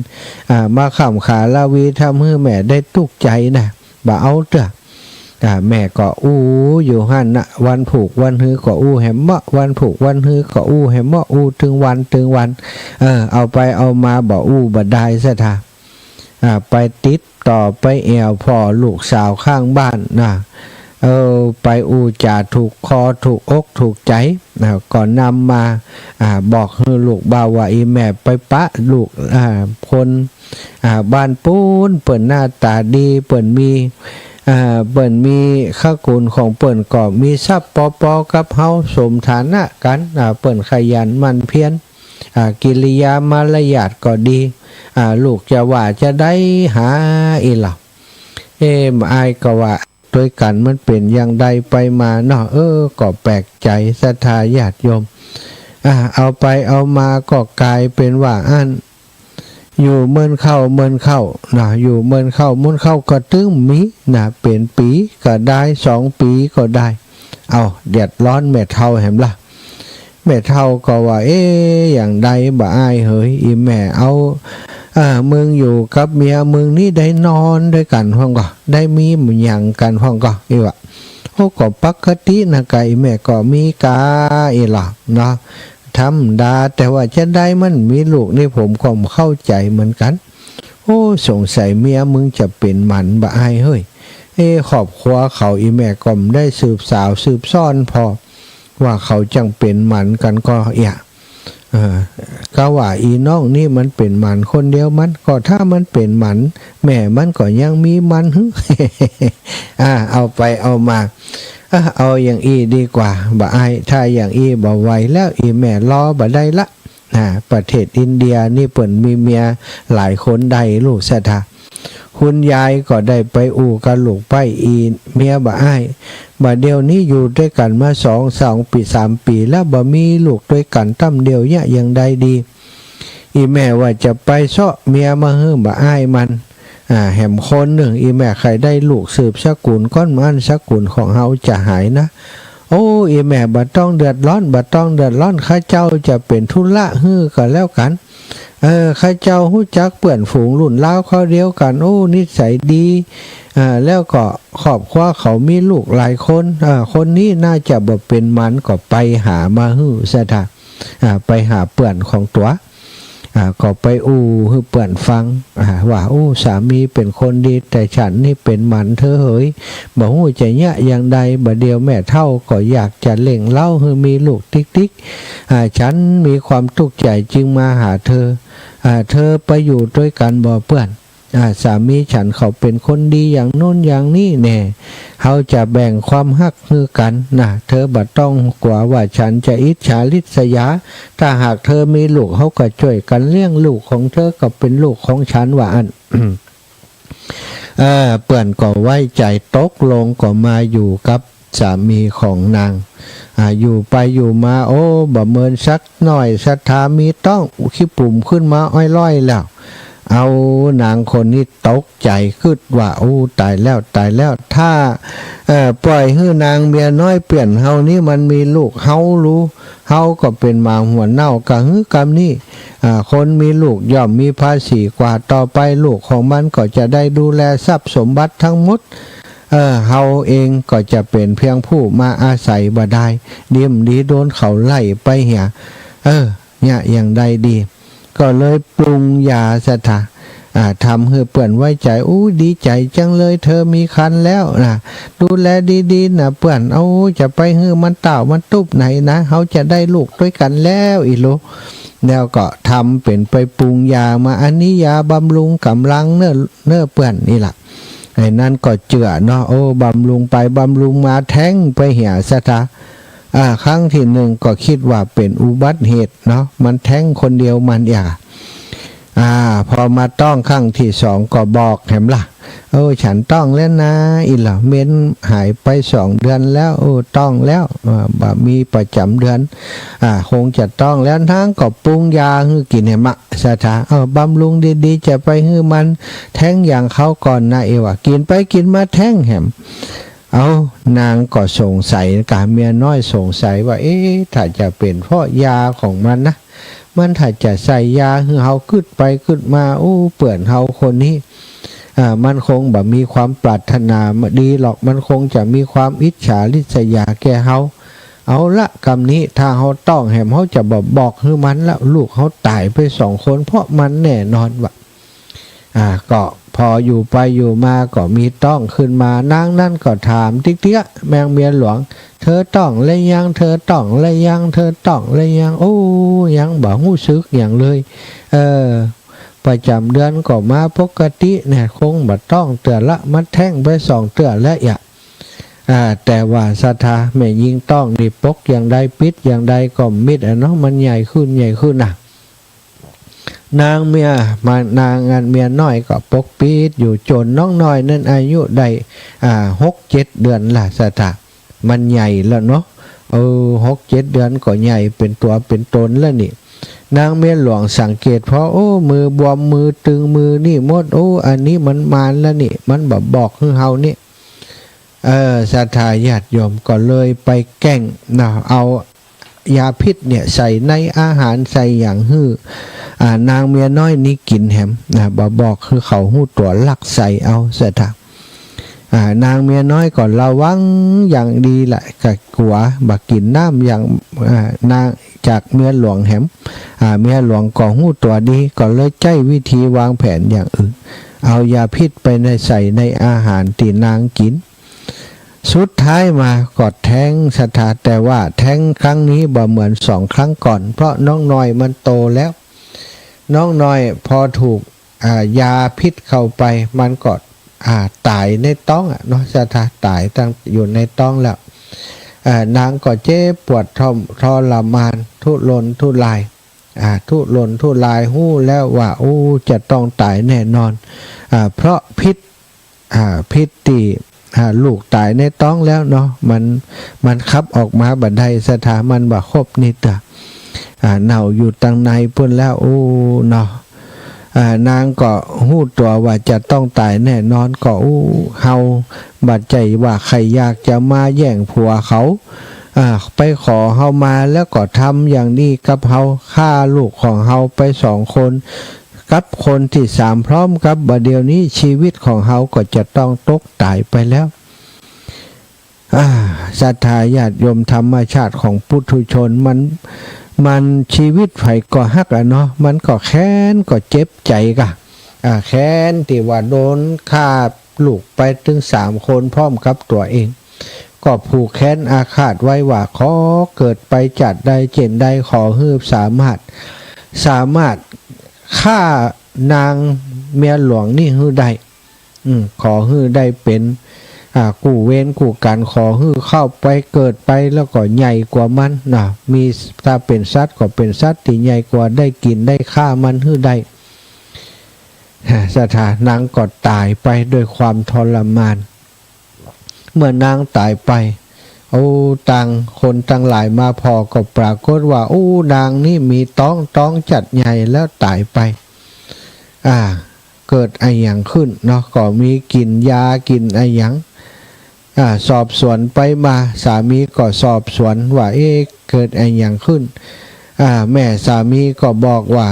อ่า มาค้ำขาลาวี ทำหื้อแม่ได้ตุ๊กข์ใจ๋นะ บ่เอาเตื้อ อ่า แม่ก็อู้อยู่หั้นนะ วันผูกวันฮือก็อู้แหมเมาะ วันผูกวันฮือก็อู้แหมเมาะ อู้ตึงวันตึงวัน เออ เอาไปเอามาบ่อู้บ่ดายซะทา อ่า ไปติดต่อไปแอ่วผ่อลูกสาวข้างบ้านนะ เออ ไปอู้จ๋าถูกคอถูกอกถูกใจ๋นะ ก็นำมา อ่า บอกหื้อลูกบ่าวว่า อี่แม่ไปปะลูก อ่า คน อ่า บ้านปู๊น เปิ้นหน้าต๋าดี เปิ้นมี อ่า เปิ้นมี ขะกู๋นของเปิ้นก็มีทรัพย์ปอๆ กับเฮา สมฐานะกั๋น อ่า เปิ้นขยันหมั่นเพียร อ่า กิริยามารยาทก็ดี อ่า ลูกจะว่าจาใดหาอี้ล่ะ เอ๊ะ บ่อายก็ว่า ตวยกั๋นมันเป๋นอย่างใดไปมาเนาะ เออ ก็แปลกใจ๋ศรัทธาญาติโยม อ่า เอาไปเอามาก็ก๋ายเป๋นว่าอั้น อยู่เมินเข้าเมินเข้านะ อยู่เมินเข้าเมินเข้าก็ตึงมีนะ เป๋นปี๋ก็ได้ สองปี๋ก็ได้ เอ้า เดือดร้อนแม่เฒ่าแหมล่ะ แม่เฒ่าก็ว่า เอ๊ะ อย่างใดบ่อายเหย อี่แม่เอา เอ่อ มึงอยู่กับเมียมึงนี่ได้นอนตวยกั๋นพ่องก่อ ได้มีหยังกั๋นพ่องก่อ อี้ว่า โอ้ ก็ปกตินะ กะอี่แม่ก็มีกาอี้ล่ะเนาะ ธรรมดา แต่ว่าจาใดมันมีลูกนี่ผมก็บ่เข้าใจ๋เหมือนกั๋น โอ้ สงสัยเมียมึงจะเป๋นหมันบ่อายเฮ้ย เอ๊ะ ครอบครัวเขาอี่แม่ก็บ่ได้สืบสาวสืบซ้อนผ่อ ว่าเขาจั่งเป๋นหมันกั๋นก่อเอี้ย เออ กาว่าอี่น้องนี่มันเป๋นหมันคนเดียวมัน ก็ถ้ามันเป๋นหมัน แม่มันก็ยังมีมัน อ่า เอาไปเอามา อ่ะ เอาอย่างอี้ดีกว่า บ่อาย ถ้าอย่างอี้บ่ไหวแล้ว อี่แม่รอบ่ได้ละ อ่า ประเทศอินเดียนี่เปิ้นมีเมียหลายคนได้ ลูกศรัทธา คุณยายก็ได้ไปอู้กับลูกใป๊อี่เมียบ่อาย บ่าเดี่ยวนี้อยู่ตวยกั๋นมาสอง สองปี๋ สามปี๋แล้ว บ่มีลูกตวยกั๋นต้ำเดียวเยียะ อย่างใดดี อี่แม่ว่าจะไปเซาะเมียมาหื้อบ่อายมัน อ่า แหมคนนึ่ง อี่แม่ใค่ได้ลูกสืบสกุลก้อน บ่อั้นสกุลของเฮาจะหายนะ โอ้ อี่แม่บ่ต้องเดือดร้อน บ่ต้องเดือดร้อน ข้าเจ้าจะเป๋นธุระหื้อก็แล้วกั๋น เออ ข้าเจ้าฮู้จักเปื้อนฝูงรุ่นราวคราวเดียวกั๋น โอ้ นิสัยดี อ่า แล้วก็ครอบครัวเขามีลูกหลายคน อ่า คนนี้น่าจะบ่เป๋นหมัน ก็ไปหามาหื้อศรัทธา อ่า ไปหาเปื้อนของตั๋ว อ่า ก็ไปอู้หื้อเปื้อนฟัง อ่า ว่า โอ้ สามีเป๋นคนดี แต่ฉันนี่เป๋นหมันเธอเหย บ่ฮู้จะเยียะอย่างใด บ่าเดี่ยวแม่เฒ่าก็อยากจะเร่งเร้าหื้อมีลูกติ๊กๆ อ่า ฉันมีความตุ๊กข์ใจ๋จึงมาหาเธอ อ่า เธอไปอยู่ตวยกั๋นบ่เปื้อน อ่า สามีฉันเขาเป๋นคนดีอย่างโน้นอย่างนี้แน่ เฮาจะแบ่งความฮักหื้อกั๋นนะ เธอบ่ต้องกั๋วว่าฉันจะอิจฉาริษยา ถ้าหากเธอมีลูก เฮาก็จ้วยกั๋นเลี้ยงลูกของเธอก็เป๋นลูกของฉัน ว่าอั้น เออ เปื้อนก็ไว้ใจ๋ ตกลงก็มาอยู่กับสามีของนาง อ่า อยู่ไปอยู่มา โอ้ บ่เมินสักหน้อย ศรัทธามีต๊องขี้ปุ๋มขึ้นมาอ้อยล่อยแล้ว เอา นางคนนี้ตกใจ๋ กึ๊ดว่า โอ้ ต๋ายแล้ว ต๋ายแล้ว ถ้า เอ่อ ป่อยหื้อนางเมียน้อยเปื้อนเฮานี้มันมีลูก เฮาฮู้ เฮาก็เป๋นหมาหัวเน่ากะหื้อกำนี้ อ่า คนมีลูกย่อมมีภาษีกว่า ต่อไปลูกของมันก็จะได้ดูแลทรัพย์สมบัติทั้งหมด เออ เฮาเองก็จะเป๋นเพียงผู้มาอาศัยบ่ได้ ดีบ่ดีโดนเขาไล่ไปเหีย เออ เนี่ย อย่างใดดี ก็เลยปรุงยาศรัทธา อ่า ทำหื้อเปื้อนไว้ใจ๋ อู้ ดีใจ๋จังเลย เธอมีครรภ์แล้วนะ ดูแลดีๆ นะเปื้อน เอา จะไปหื้อมันต้าวมันตุ๊บไหนนะ เฮาจะได้ลูกตวยกั๋นแล้ว อี้ลูก แล้วก็ทำเป๋นไปปรุงยามา อันนี้ยาบำรุงก๋ำลังเน่อ เน่อเปื้อน อี้ล่ะ ไอ้นั้นก็เจื้อเนาะ โอ้ บำรุงไปบำรุงมา แท้งไปเหียศรัทธา อ่า ครั้งตี้นึ่งก็กึ๊ดว่าเป๋นอุบัติเหตุเนาะ มันแท้งคนเดียวมันเอีย อ่า พอมาต๊องครั้งตี้สองก็บอกแหมล่ะ โอ้ ฉันต๊องแล้วนะ อี้ล่ะ เมนหายไปสองเดือนแล้ว โอ้ ต๊องแล้ว อ่า บ่มีประจ๋ำเดือน อ่า คงจะต๊องแล้ว นางก็ปรุงยาหื้อกิ๋นแหมมะ ศรัทธา เออ บำรุงดีๆ จะไปหื้อมันแท้งอย่างคราวก่อนนะ อี้ว่า กิ๋นไปกิ๋นมาแท้งแหม เอา นางก็สงสัยกา เมียน้อยสงสัยว่า เอ๊ะ ถ้าจะเป๋นเพราะยาของมันนะ มันถ้าจะใส่ยาหื้อเฮากึ๊ดไปกึ๊ดมา โอ้ เปื้อนเฮาคนนี้ อ่า มันคงบ่มีความปรารถนาดีหรอก มันคงจะมีความอิจฉาริษยาแก่เฮา เอาละ กำนี้ถ้าเฮาต้องแหม เฮาจะบ่บอกหื้อมันละ ลูกเฮาต๋ายไปสองคนเพราะมันแน่นอนวะ อ่า ก็พออยู่ไปอยู่มาก็มีต้องขึ้นมา นางนั้นก็ถามติ๊กเตี้ย แมงเมียหลวง เธอต้องแล้วยัง เธอต้องแล้วยัง เธอต้องแล้วยัง โอ้ ยังบ่ฮู้สึกหยังเลย เออ ประจ๋ำเดือนก็มาปกติเนี่ย คงบ่ต้องเตื้อละ มาแท้งไปสองเตื้อแล้วอะ อ่า แต่ว่าศรัทธา แม่ญิงต้องนี่ปกอย่างใดปิดอย่างใดก็มิดอะเนาะ มันใหญ่ขึ้นใหญ่ขึ้นน่ะ นางเมีย มา นางอันเมียน้อยก็ปกปิดอยู่จ๋นน้องน้อยนั้นอายุได้ อ่า หกเจ็ดเดือนละศรัทธา มันใหญ่แล้วเนาะ เออ หกเจ็ดเดือนก็ใหญ่เป๋นตั๋วเป๋นต๋นแล้วนี่ นางเมียหลวงสังเกตผ่อ โอ้ มือบวม มือตึง มือนี่หมด โอ้ อันนี้มันมานแล้วนี่ มันบ่บอกหื้อเฮานี่ เออ ศรัทธาญาติโยมก็เลยไปแก้งนะ เอายาพิษเนี่ยใส่ในอาหารใส่หยังหื้อ อ่า นางเมียน้อยนี่กิ๋นแหมนะ บ่บอกหื้อเขาฮู้ตั๋ว ลักใส่เอาศรัทธา อ่า นางเมียน้อยก็ระวังอย่างดีแหละ ก็กั๋วบ่กิ๋นน้ำอย่าง อ่า นาง จากเมียหลวงแหม อ่า เมียหลวงก็ฮู้ตั๋วดี ก็เลยใจ๊วิธีวางแผนอย่างอื่น เอายาพิษไปใน ใส่ในอาหารตี้นางกิ๋น สุดท้ายมาก็แท้งศรัทธา แต่ว่าแท้งครั้งนี้บ่เหมือนสองครั้งก่อน เพราะน้องน้อยมันโตแล้ว น้องน้อยพอถูก อ่า ยาพิษเข้าไป มันก็ อ่า ต๋ายในต๊องอะเนาะศรัทธา ต๋ายตั้งอยู่ในต๊องแล้ว อ่า นางก็เจ็บปวดทร- ทรมาน ทุรนทุราย อ่า ทุรนทุราย ฮู้แล้วว่า โอ้ จะต้องต๋ายแน่นอน อ่า เพราะพิษ อ่า พิษตี้ อ่า ลูกต๋ายในต๊องแล้วเนาะ มัน มันขับออกมาบ่ได้ศรัทธา มันบ่ครบนี่เตื้อ อ่า เน่าอยู่ตังในปู้นแล้ว โอ้ เนาะ อ่า นางก็ฮู้ตั๋วว่าจะต้องต๋ายแน่นอน ก็ โอ้ เฮาบ่ใจ้ว่าใค่อยากจะมาแย่งผัวเขา อ่า ไปขอเฮามาแล้วก็ทำอย่างนี้กับเฮา ฆ่าลูกของเฮาไปสองคน กับคนตี้สามพร้อมกับ บ่าเดี่ยวนี้ชีวิตของเฮาก็จะต้องตกต๋ายไปแล้ว อ่า ศรัทธาญาติโยม ธรรมชาติของปุถุชน มัน มันชีวิตใผก็ฮักอะเนาะ มันก็แค้นก็เจ็บใจ๋ก่ะ อ่า แค้นตี้ว่าโดนฆ่าลูกไปตึงสามคนพร้อมกับตั๋วเอง ก็ผูกแค้นอาฆาตไว้ว่า ขอเกิดไปจาติใดเจ๋นใด ขอหื้อสามารถ สามารถฆ่านางเมียหลวงนี่หื้อได้ อืม ขอหื้อได้เป๋น อ่า กู้เวรกู้ก๋รรม ขอหื้อเข้าไปเกิดไปแล้วก็ใหญ่กว่ามันนะ มี ถ้าเป๋นสัตว์ก็เป๋นสัตว์ตี้ใหญ่กว่า ได้กิ๋นได้ฆ่ามันหื้อได้ อ่า ศรัทธา นางก็ต๋ายไปด้วยความทรมาน เมื่อนางต๋ายไป โอ้ ต่างคนตังหลายมาผ่อก็ปรากฏว่า โอ้ นางนี่มีต๊อง ต๊องจัดใหญ่แล้วต๋ายไป อ่า เกิดอะหยังขึ้นเนาะ ก็มีกิ๋นยากิ๋นอะหยัง อ่า สอบสวนไปมา สามีก็สอบสวนว่า เอ๊ะ เกิดอะหยังขึ้น อ่า แม่สามีก็บอกว่า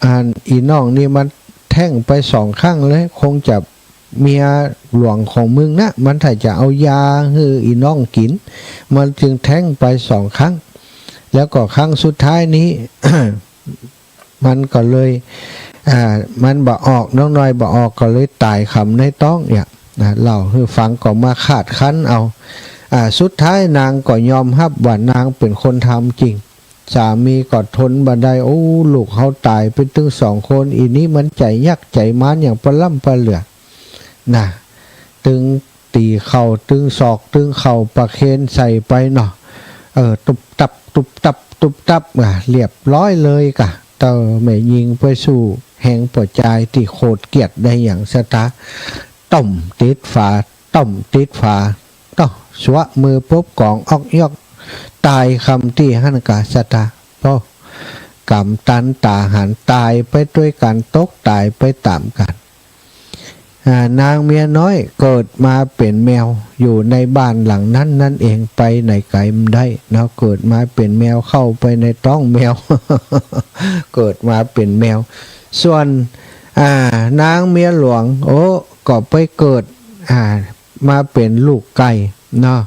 อัน อี่น้องนี่มันแท้งไปสองครั้งแล้ว คงจะเมียหลวงของมึงนะ มันถ้าจะเอายาหื้ออี่น้องกิ๋น มันจึงแท้งไปสองครั้ง แล้วก็ครั้งสุดท้ายนี้ มันก็เลย อ่า มันบ่ออก น้องน้อยบ่ออก ก็เลยต๋ายคำในต๊องเนี่ย นะ เล่าหื้อฟังก็มาคาดคั้นเอา อ่า สุดท้ายนางก็ยอมฮับว่านางเป๋นคนทำจริง สามีก็ทนบ่ได้ โอ้ ลูกเฮาต๋ายไปตึงสองคน อี่นี่มันใจ๋ยักษ์ใจ๋มารอย่างปะล้ำปะเหลือ นะ ตึง ตี๋เข่าตึงศอกตึงเข่าประเคนใส่ไปเนาะ เออ ตุ๊บตับ ตุ๊บตับ ตุ๊บตับ อ่ะ เรียบร้อยเลยก่ะ เต้าแม่ญิงไปสู้แฮงป้อจายตี้โขดเกลียดได้หยังศรัทธา ต้มติดฝา ต้มติดฝา เต้า สวะมือปุ๊บก๋องอ๊อกย๊อก ต๋ายคำตี้หั้นก่ะศรัทธา โอ้ กรรมตันต๋าหาญ ต๋ายไปตวยกั๋น ตกต๋ายไปต๋ามกั๋น อ่า นางเมียน้อยเกิดมาเป๋นแมวอยู่ในบ้านหลังนั้นนั่นเอง ไปไหนไก๋บ่ได้เนาะ เกิดมาเป๋นแมว เข้าไปในต๊องแมว เกิดมาเป๋นแมว ส่วน อ่า นางเมียหลวง โอ้ ก็ไปเกิด อ่า มาเป๋นลูกไก่เนาะ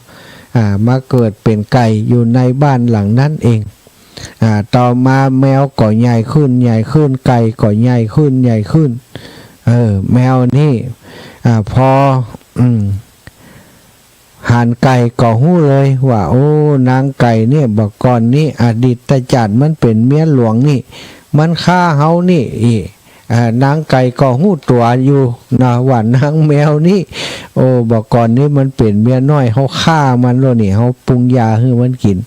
อ่า มาเกิดเป๋นไก่อยู่ในบ้านหลังนั้นเอง อ่า ต่อมาแมวก็ใหญ่ขึ้น ใหญ่ขึ้น ไก่ก็ใหญ่ขึ้น ใหญ่ขึ้น เออ แมวนี่ อ่า พอ อืม หันไก่ก็ฮู้เลยว่า โอ้ นางไก่เนี่ย บ่าก่อนนี้ อดีตจ๋าดมันเป๋นเมียหลวงนี่ มันฆ่าเฮานี่ อี อ่า นางไก่ก็ฮู้ตั๋วอยู่นะ ว่านางแมวนี่ โอ้ บ่าก่อนนี้มันเป๋นเมียน้อย เฮาฆ่ามันแล้วนี่ เฮาปรุงยาหื้อมันกิ๋น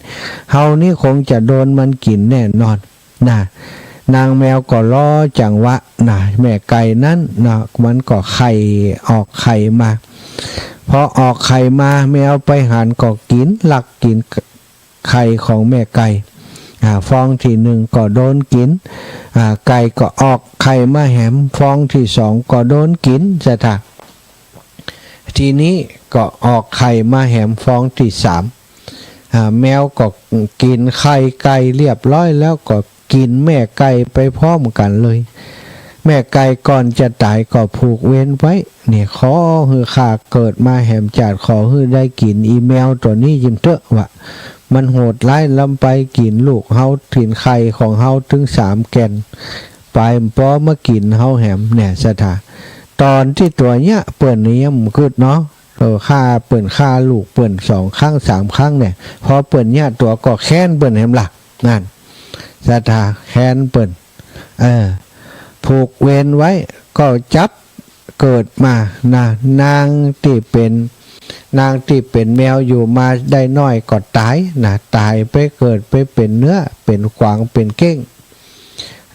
เฮานี่คงจะโดนมันกิ๋นแน่นอน นะ นางแมวก็รอจังหวะนะ แม่ไก่นั้นนะ มันก็ไข่ ออกไข่มา พอออกไข่มา แมวไปหันก็กิ๋น ลักกิ๋นไข่ของแม่ไก่ อ่า ฟองตี้นึ่งก็โดนกิ๋น อ่า ไก่ก็ออกไข่มาแหม ฟองตี้สองก็โดนกิ๋น สะถา ทีนี้ก็ออกไข่มาแหม ฟองตี้สาม อ่า แมวก็กิ๋นไข่ไก่เรียบร้อยแล้ว ก็กิ๋นแม่ไก่ไปพร้อมกั๋นเลย แม่ไก่ก่อนจะต๋ายก็ผูกเวรไว้ เนี่ย ขอหื้อข้าเกิดมาแหมจาด ขอหื้อได้กิ๋นอีแมวตั๋วนี้ยิ่มเต๊อะ ว่ามันโหดร้ายล้ำไป กิ๋นลูกเฮา กิ๋นไข่ของเฮาตึงสามแก่น ป๋ายบ่มากิ๋นเฮาแหม เนี่ย สะถา ต๋อนตี้ตั๋วเยียะเปิ้นนี่ยังบ่กึ๊ดเนาะ เออ ฆ่าเปิ้น ฆ่าลูกเปิ้นสองครั้งสามครั้งเนี่ย พอเปิ้นเยียะตั๋วก็แค้นเปิ้นแหมละ นั่น สะถา แค้นเปิ้น เออ ผูกเวรไว้ ก็จับเกิดมานะ นางตี้เป๋น นางตี้เป๋นแมวอยู่มาได้น้อยก็ต๋ายนะ ต๋ายไปเกิดไปเป๋นเนื้อ เป๋นขวาง เป๋นเก้ง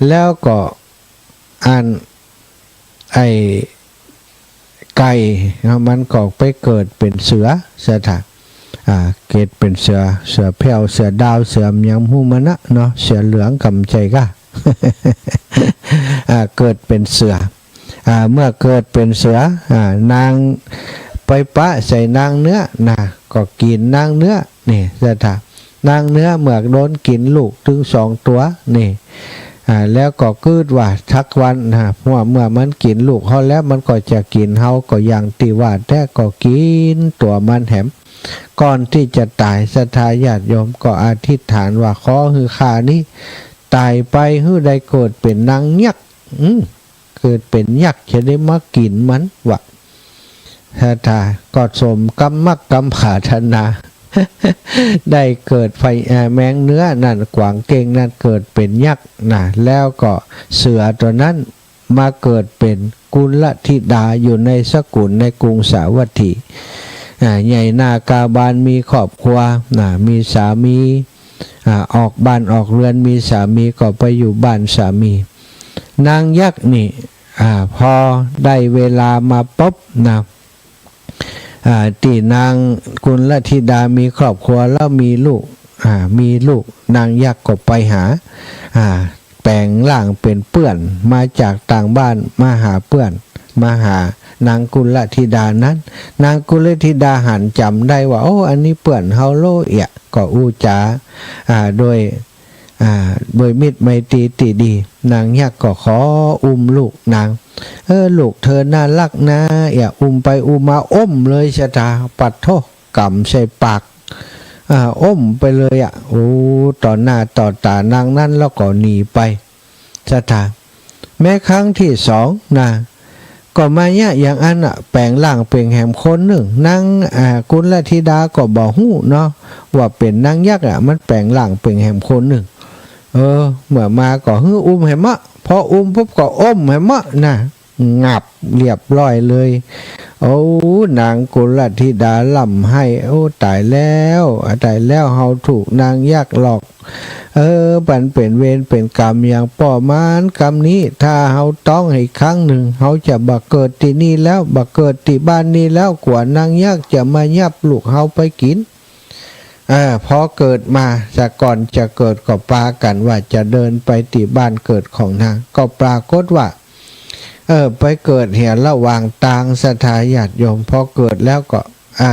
แล้วก็อัน ไอ้ไก่เนาะ มันก็ไปเกิดเป๋นเสือ สะถา อ่า เกิดเป๋นเสือ เสือแผ้ว เสือดาว เสือหยังบ่ฮู้มันนะเนาะ เสือเหลืองก่ำใจ๋ก้า อ่า เกิดเป๋นเสือ อ่า เมื่อเกิดเป๋นเสือ อ่า นางไปปะใส่นางเนื้อนะ ก็กิ๋นนางเนื้อ นี่ สะถา นางเนื้อเมื่อโดนกิ๋นลูกตึงสองตั๋ว นี่ อ่า แล้วก็กึ๊ดว่าสักวันนะ เมื่อ เมื่อมันกิ๋นลูกเฮาแล้ว มันก็จะกิ๋นเฮา ก็อย่างตี้ว่าแต๊ ก็กิ๋นตั๋วมันแหม ก่อนตี้จะต๋าย สะถาญาติโยม ก็อธิษฐานว่า ขอหื้อข้านี้ต๋ายไป หื้อได้เกิดเป๋นนางยักษ์ อืม เกิดเป๋นยักษ์จะได้มากิ๋นมัน ว่า สะถา ก็สมกำมักกำผาถนา ได้เกิดไฟ เอ่อ แมงเนื้อนั่น ขวางเก้งนั่น เกิดเป๋นยักษ์นะ แล้วก็เสือตั๋วนั้นมาเกิดเป๋นกุลธิดาอยู่ในสกุลในกรุงสาวัตถี อ่า ใหญ่หน้ากาบาน มีครอบครัวนะ มีสามี อ่า ออกบ้านออกเรือน มีสามีก็ไปอยู่บ้านสามี นางยักษ์นี่ อ่า พอได้เวลามาปุ๊บนะ อ่า ตี้นางกุลธิดามีครอบครัวแล้วมีลูก อ่า มีลูก นางยักษ์ก็ไปหา อ่า แป๋งร่างเป๋นเปื้อน มาจากต่างบ้านมาหาเปื้อน มาหานางกุลธิดานั้น นางกุลธิดาหันจ๋ำได้ว่า โอ้ อันนี้เปื้อนเฮาโลเอียะ ก็อู้จ๋า อ่า โดย อ่า โดยมิตรไมตรีตี้ดี นางยักษ์ก็ขออุ้มลูกนาง เออ ลูกเธอน่าฮักนา เอียะ อุ้มไปอุ้มมาอ้มเลย สะถา ปัดโธ่ ก๋ำใส่ปาก อ่า อ้มไปเลยอะ โอ้ ต่อหน้าต่อต๋านางนั้น แล้วก็หนีไป สะถา แม้ครั้งตี้สองนะ ก็มาเยียะอย่างอั้นอะ แป๋งร่างเป๋นแหมคนนึ่ง นาง อ่า กุลธิดาก็บ่ฮู้เนาะ ว่าเป๋นนางยักษ์อะ มันแป๋งร่างเป๋นแหมคนนึ่ง เออ เมื่อมาก็หื้ออุ้มแหมเมาะ พออุ้มปุ๊บก็อ้มแหมเมาะนะ งับเรียบร้อยเลย โอ้ นางกุลธิดาร่ำไห้ โอ้ ต๋ายแล้ว ต๋ายแล้ว เฮาถูกนางยักษ์หลอก เออ มันเป๋นเวรเป๋นก๋รรมอย่างป้อมานกำนี้ ถ้าเฮาต้องอีกครั้งนึ่ง เฮาจะบ่เกิดตี้นี่แล้ว บ่เกิดตี้บ้านนี้แล้ว กั๋วนางยักษ์จะมายับลูกเฮาไปกิ๋น เออ พอเกิดมา สะก่อนจะเกิดก็ปากั๋นว่าจะเดินไปตี้บ้านเกิดของนาง ก็ปรากฏว่า เออ ไปเกิดเหียระหว่างตาง สะถาญาติโยม พอเกิดแล้วก็ อ่า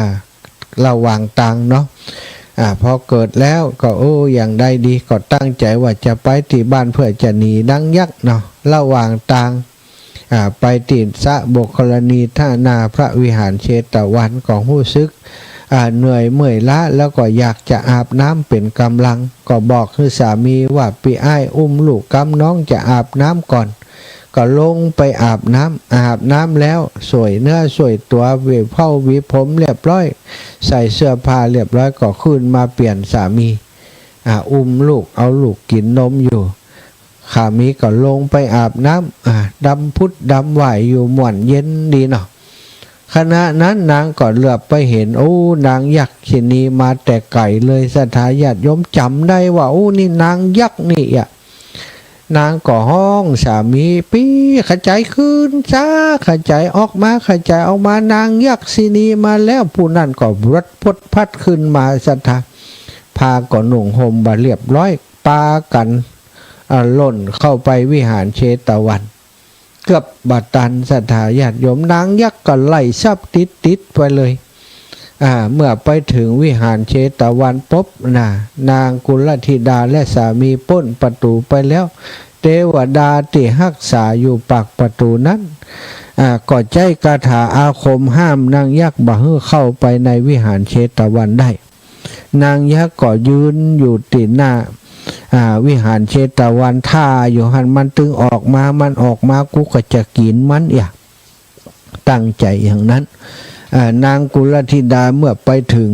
ระหว่างตางเนาะ อ่า พอเกิดแล้วก็ โอ้ อย่างใดดี ก็ตั้งใจ๋ว่าจะไปตี้บ้านเปื้อจะหนีนางยักษ์เนาะ ระหว่างตาง อ่า ไปตี้สระโบกรณี หน้าพระวิหารเชตวัน ก็ฮู้สึก อ่า เหนื่อยเมื่อยล้า แล้วก็อยากจะอาบน้ำเป๋นกำลัง ก็บอกหื้อสามีว่า ปี้อ้าย อุ้มลูกกำ น้องจะอาบน้ำก่อน ก็ลงไปอาบน้ำ อาบน้ำแล้วส่วยเนื้อส่วยตั๋ว หวีผ้าหวีผมเรียบร้อย ใส่เสื้อผ้าเรียบร้อย ก็ขึ้นมาเปลี่ยน สามี อ่า อุ้มลูก เอาลูกกิ๋นนมอยู่ สามีก็ลงไปอาบน้ำ อ่า ดำผุดดำว่ายอยู่ ม่วนเย็นดีเนาะ ขณะนั้นนางก็เหลือบไปเห็น โอ้ นางยักษินีมาแต่ไก๋เลย ศรัทธาญาติโยมจ๋ำได้ว่า โอ้ นี่นางยักษ์นี่อะ นางก็ฮ้องสามี ปี้ ขจายคืนซะ ขจายออกมา ขจายออกมา นางยักษินีมาแล้ว ผู้นั้นก็รวดพรวดพรัดขึ้นมา ศรัทธา ผ้าก็นุ่งห่มบ่าเรียบร้อย ปากั๋น อ่า ล่นเข้าไปวิหารเชตวัน เกือบบ่ตัน ศรัทธาญาติโยม นางยักษ์ก็ไล่ซับติดๆ ไปเลย อ่า เมื่อไปเถิงวิหารเชตวันปุ๊บนะ นางกุลธิดาและสามีป๊นประตู๋ไปแล้ว เตวดาตี้ฮักษาอยู่ปากประตู๋นั้น อ่า ก็ใจ๊คาถาอาคมห้ามนางยักษ์บ่หื้อเข้าไปในวิหารเชตวันได้ นางยักษ์ก็ยืนอยู่ตี้หน้า อ่า วิหารเชตวัน ถ่าอยู่หั้น มันตึงออกมา มันออกมา กูก็จะกิ๋นมันเอีย ตั้งใจ๋อย่างนั้น อ่า นางกุลธิดาเมื่อไปเถิง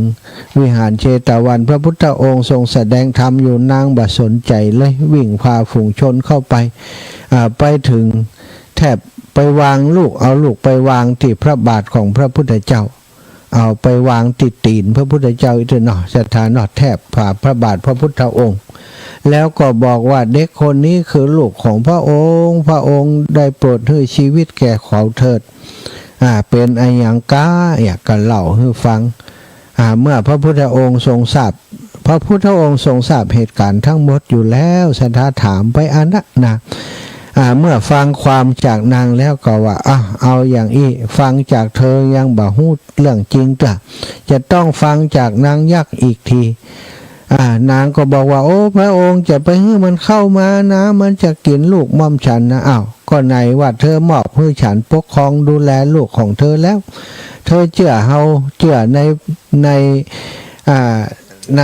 วิหารเชตวัน พระพุทธองค์ทรงแสดงธรรมอยู่ นางบ่สนใจ๋เลย วิ่งพาฝูงชนเข้าไป อ่า ไปเถิงแทบไปวางลูก เอาลูกไปวางตี้พระบาทของพระพุทธเจ้า เอาไปวางตี้ตี๋นพระพุทธเจ้าอี้เต๊อะเนาะ ศรัทธาเนาะ แทบฝ่าพระบาทพระพุทธองค์ แล้วก็บอกว่า เด็กคนนี้คือลูกของพระองค์ พระองค์ได้โปรดหื้อชีวิตแก่เขาเถิด อ่า เป๋นอะหยังก๊ะ อยากจะเล่าหื้อฟัง อ่า เมื่อพระพุทธองค์ทรงทราบ พระพุทธองค์ทรงทราบเหตุการณ์ทั้งหมดอยู่แล้ว ศรัทธาถามไปอั้นนะ อ่า เมื่อฟังความจากนางแล้วก็ว่า อ่ะ เอาอย่างอี้ ฟังจากเธอยังบ่ฮู้เรื่องจริงเตื้อ จะต้องฟังจากนางยักษ์อีกที อ่า นางก็บอกว่า โอ้ พระองค์จะไปหื้อมันเข้ามานะ มันจะกิ๋นลูกหม่อมฉันนะ อ้าว ก็ไหนว่าเธอมอบหื้อฉันปกครองดูแลลูกของเธอแล้ว เธอเจื้อเฮา เจื้อใน ใน อ่า ใน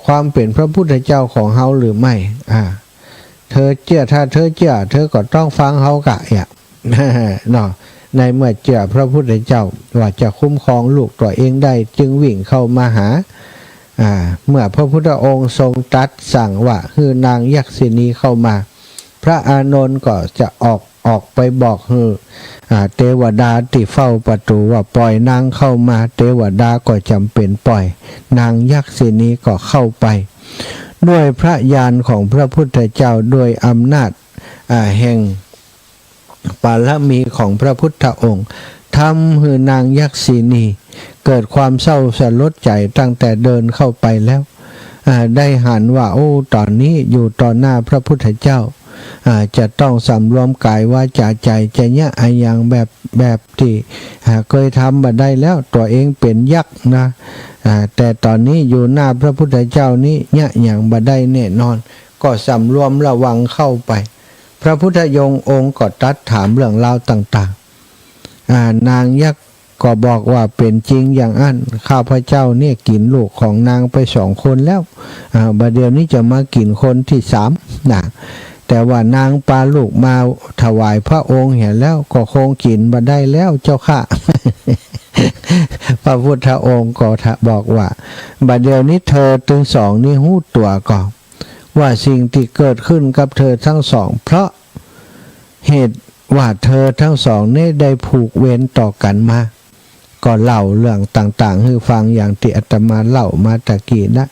ความเป๋นพระพุทธเจ้าของเฮาหรือไม่ อ่า เธอเจื้อ ถ้าเธอเจื้อ เธอก็ต้องฟังเฮาก๊ะ เนาะ ในเมื่อเจื้อพระพุทธเจ้าว่าจะคุ้มครองลูกตั๋วเองได้ จึงวิ่งเข้ามาหา อ่า เมื่อพระพุทธองค์ทรงตรัสสั่งว่า หื้อนางยักษินีเข้ามา พระอานนท์ก็จะออก ออกไปบอกหื้อ อ่า เตวดาตี้เฝ้าประตู๋ว่า ปล่อยนางเข้ามา เตวดาก็จ๋ำเป๋นปล่อย นางยักษินีก็เข้าไป ด้วยพระญาณของพระพุทธเจ้า ด้วยอำนาจ อ่า แห่ง บารมีของพระพุทธองค์ ทำหื้อนางยักษินีเกิดความเศร้าสลดใจ๋ตั้งแต่เดินเข้าไปแล้ว อ่า ได้หันว่า โอ้ ต๋อนนี้อยู่ต่อหน้าพระพุทธเจ้า อ่า จะต้องสำรวมก๋ายวาจ๋าใจ๋ จะเยียะอะหยังแบบ แบบตี้ อ่า เกยทำบ่ได้แล้ว ตั๋วเองเป๋นยักษ์นะ อ่า แต่ต๋อนนี้อยู่หน้าพระพุทธเจ้านี้ เยียะหยังบ่ได้แน่นอน ก็สำรวมระวังเข้าไป พระพุทธองค์ก็ตรัสถามเรื่องราวต่างๆ อ่า นางยักษ์ก็บอกว่า เป๋นจริงอย่างอั้น ข้าพเจ้าเนี่ยกิ๋นลูกของนางไปสองคนแล้ว อ่า บ่าเดี่ยวนี้จะมากิ๋นคนตี้สามนะ แต่ว่านางปาลูกมาถวายพระองค์เหียแล้ว ก็คงกิ๋นบ่ได้แล้วเจ้าข้า พระพุทธองค์ก็บอกว่า บ่าเดี่ยวนี้เธอตึงสองนี้ฮู้ตั๋วก่อ ว่าสิ่งตี้เกิดขึ้นกับเธอทั้งสอง เพราะเหตุว่าเธอทั้งสองนี้ได้ผูกเวรต่อกั๋นมา ก็เล่าเรื่องต่างๆ หื้อฟังอย่างตี้อาตมาเล่ามาตะกี้นะ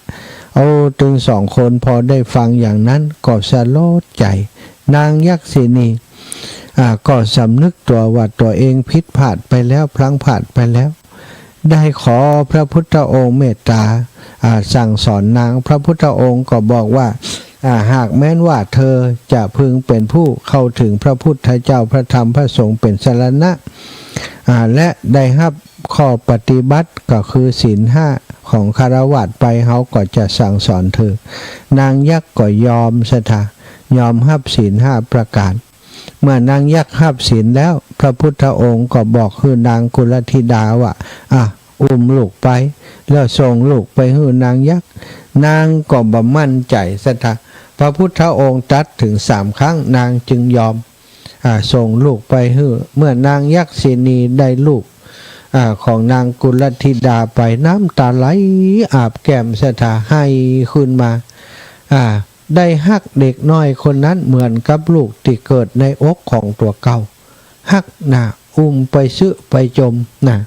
โอ้ ตึงสองคนพอได้ฟังอย่างนั้นก็สลดใจ๋ นางยักษินี อ่า ก็สำนึกตั๋วว่าตั๋วเองผิดพลาดไปแล้ว พลั้งพลาดไปแล้ว ได้ขอพระพุทธองค์เมตต๋า อ่า สั่งสอนนาง พระพุทธองค์ก็บอกว่า อ่า หากแม้นว่าเธอจะพึงเป๋นผู้เข้าเถิงพระพุทธเจ้า พระธรรม พระสงฆ์เป๋นสรณะ อ่า และได้ฮับข้อปฏิบัติก็คือศีลห้าของฆราวาสไป เฮาก็จะสั่งสอนเธอ นางยักษ์ก็ยอมศรัทธา ยอมฮับศีลห้าประก๋าน เมื่อนางยักษ์ฮับศีลแล้ว พระพุทธองค์ก็บอกหื้อนางกุลธิดาว่า อ่ะ อุ้มลูกไป แล้วส่งลูกไปหื้อนางยักษ์ นางก็บ่มั่นใจ๋ศรัทธา พระพุทธองค์ตรัสถึงสามครั้ง นางจึงยอม อ่า ส่งลูกไปหื้อ เมื่อนางยักษิณีได้ลูก อ่า ของนางกุลธิดาไป น้ำต๋าไหลอาบแก้มศรัทธา ไห้ขึ้นมา อ่า ได้ฮักเด็กน้อยคนนั้นเหมือนกับลูกตี้เกิดในอกของตั๋วเก่า ฮักนา อุ้มไปซื้อไปจมนา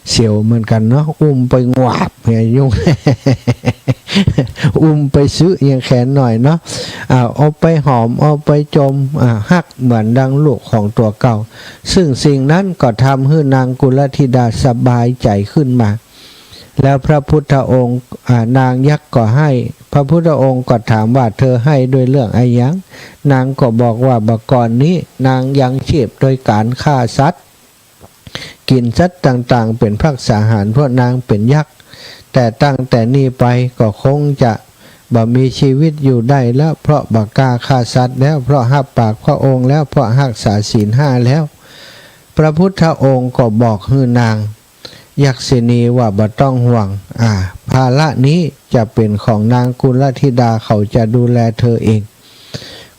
เสียวเหมือนกั๋นเนาะ อุ้มไปงวาบเนี่ยยุ่ง อุ้มไปซื้อยังแขนหน่อยเนาะ อ่า เอาไปหอม เอาไปจม อ่า ฮักเหมือนดังลูกของตั๋วเก่า ซึ่งสิ่งนั้นก็ทำหื้อนางกุลธิดาสบายใจ๋ขึ้นมา แล้วพระพุทธองค์ อ่า นางยักษ์ก็ไห้ พระพุทธองค์ก็ถามว่า เธอไห้ด้วยเรื่องอะหยัง นางก็บอกว่า บ่าก่อนนี้นางยังชีพโดยก๋านฆ่าสัตว์ กิ๋นสัตว์ต่างๆ เป๋นภักษาหาร เพราะนางเป๋นยักษ์ แต่ตั้งแต่นี้ไปก็คงจะบ่มีชีวิตอยู่ได้แล้ว เพราะบ่กล้าฆ่าสัตว์แล้ว เพราะฮับปากพระองค์แล้ว เพราะฮักษาศีลห้าแล้ว พระพุทธองค์ก็บอกหื้อนางยักษิณีว่า บ่ต้องห่วง อ่า ภาระนี้จะเป๋นของนางกุลธิดา เขาจะดูแลเธอเอง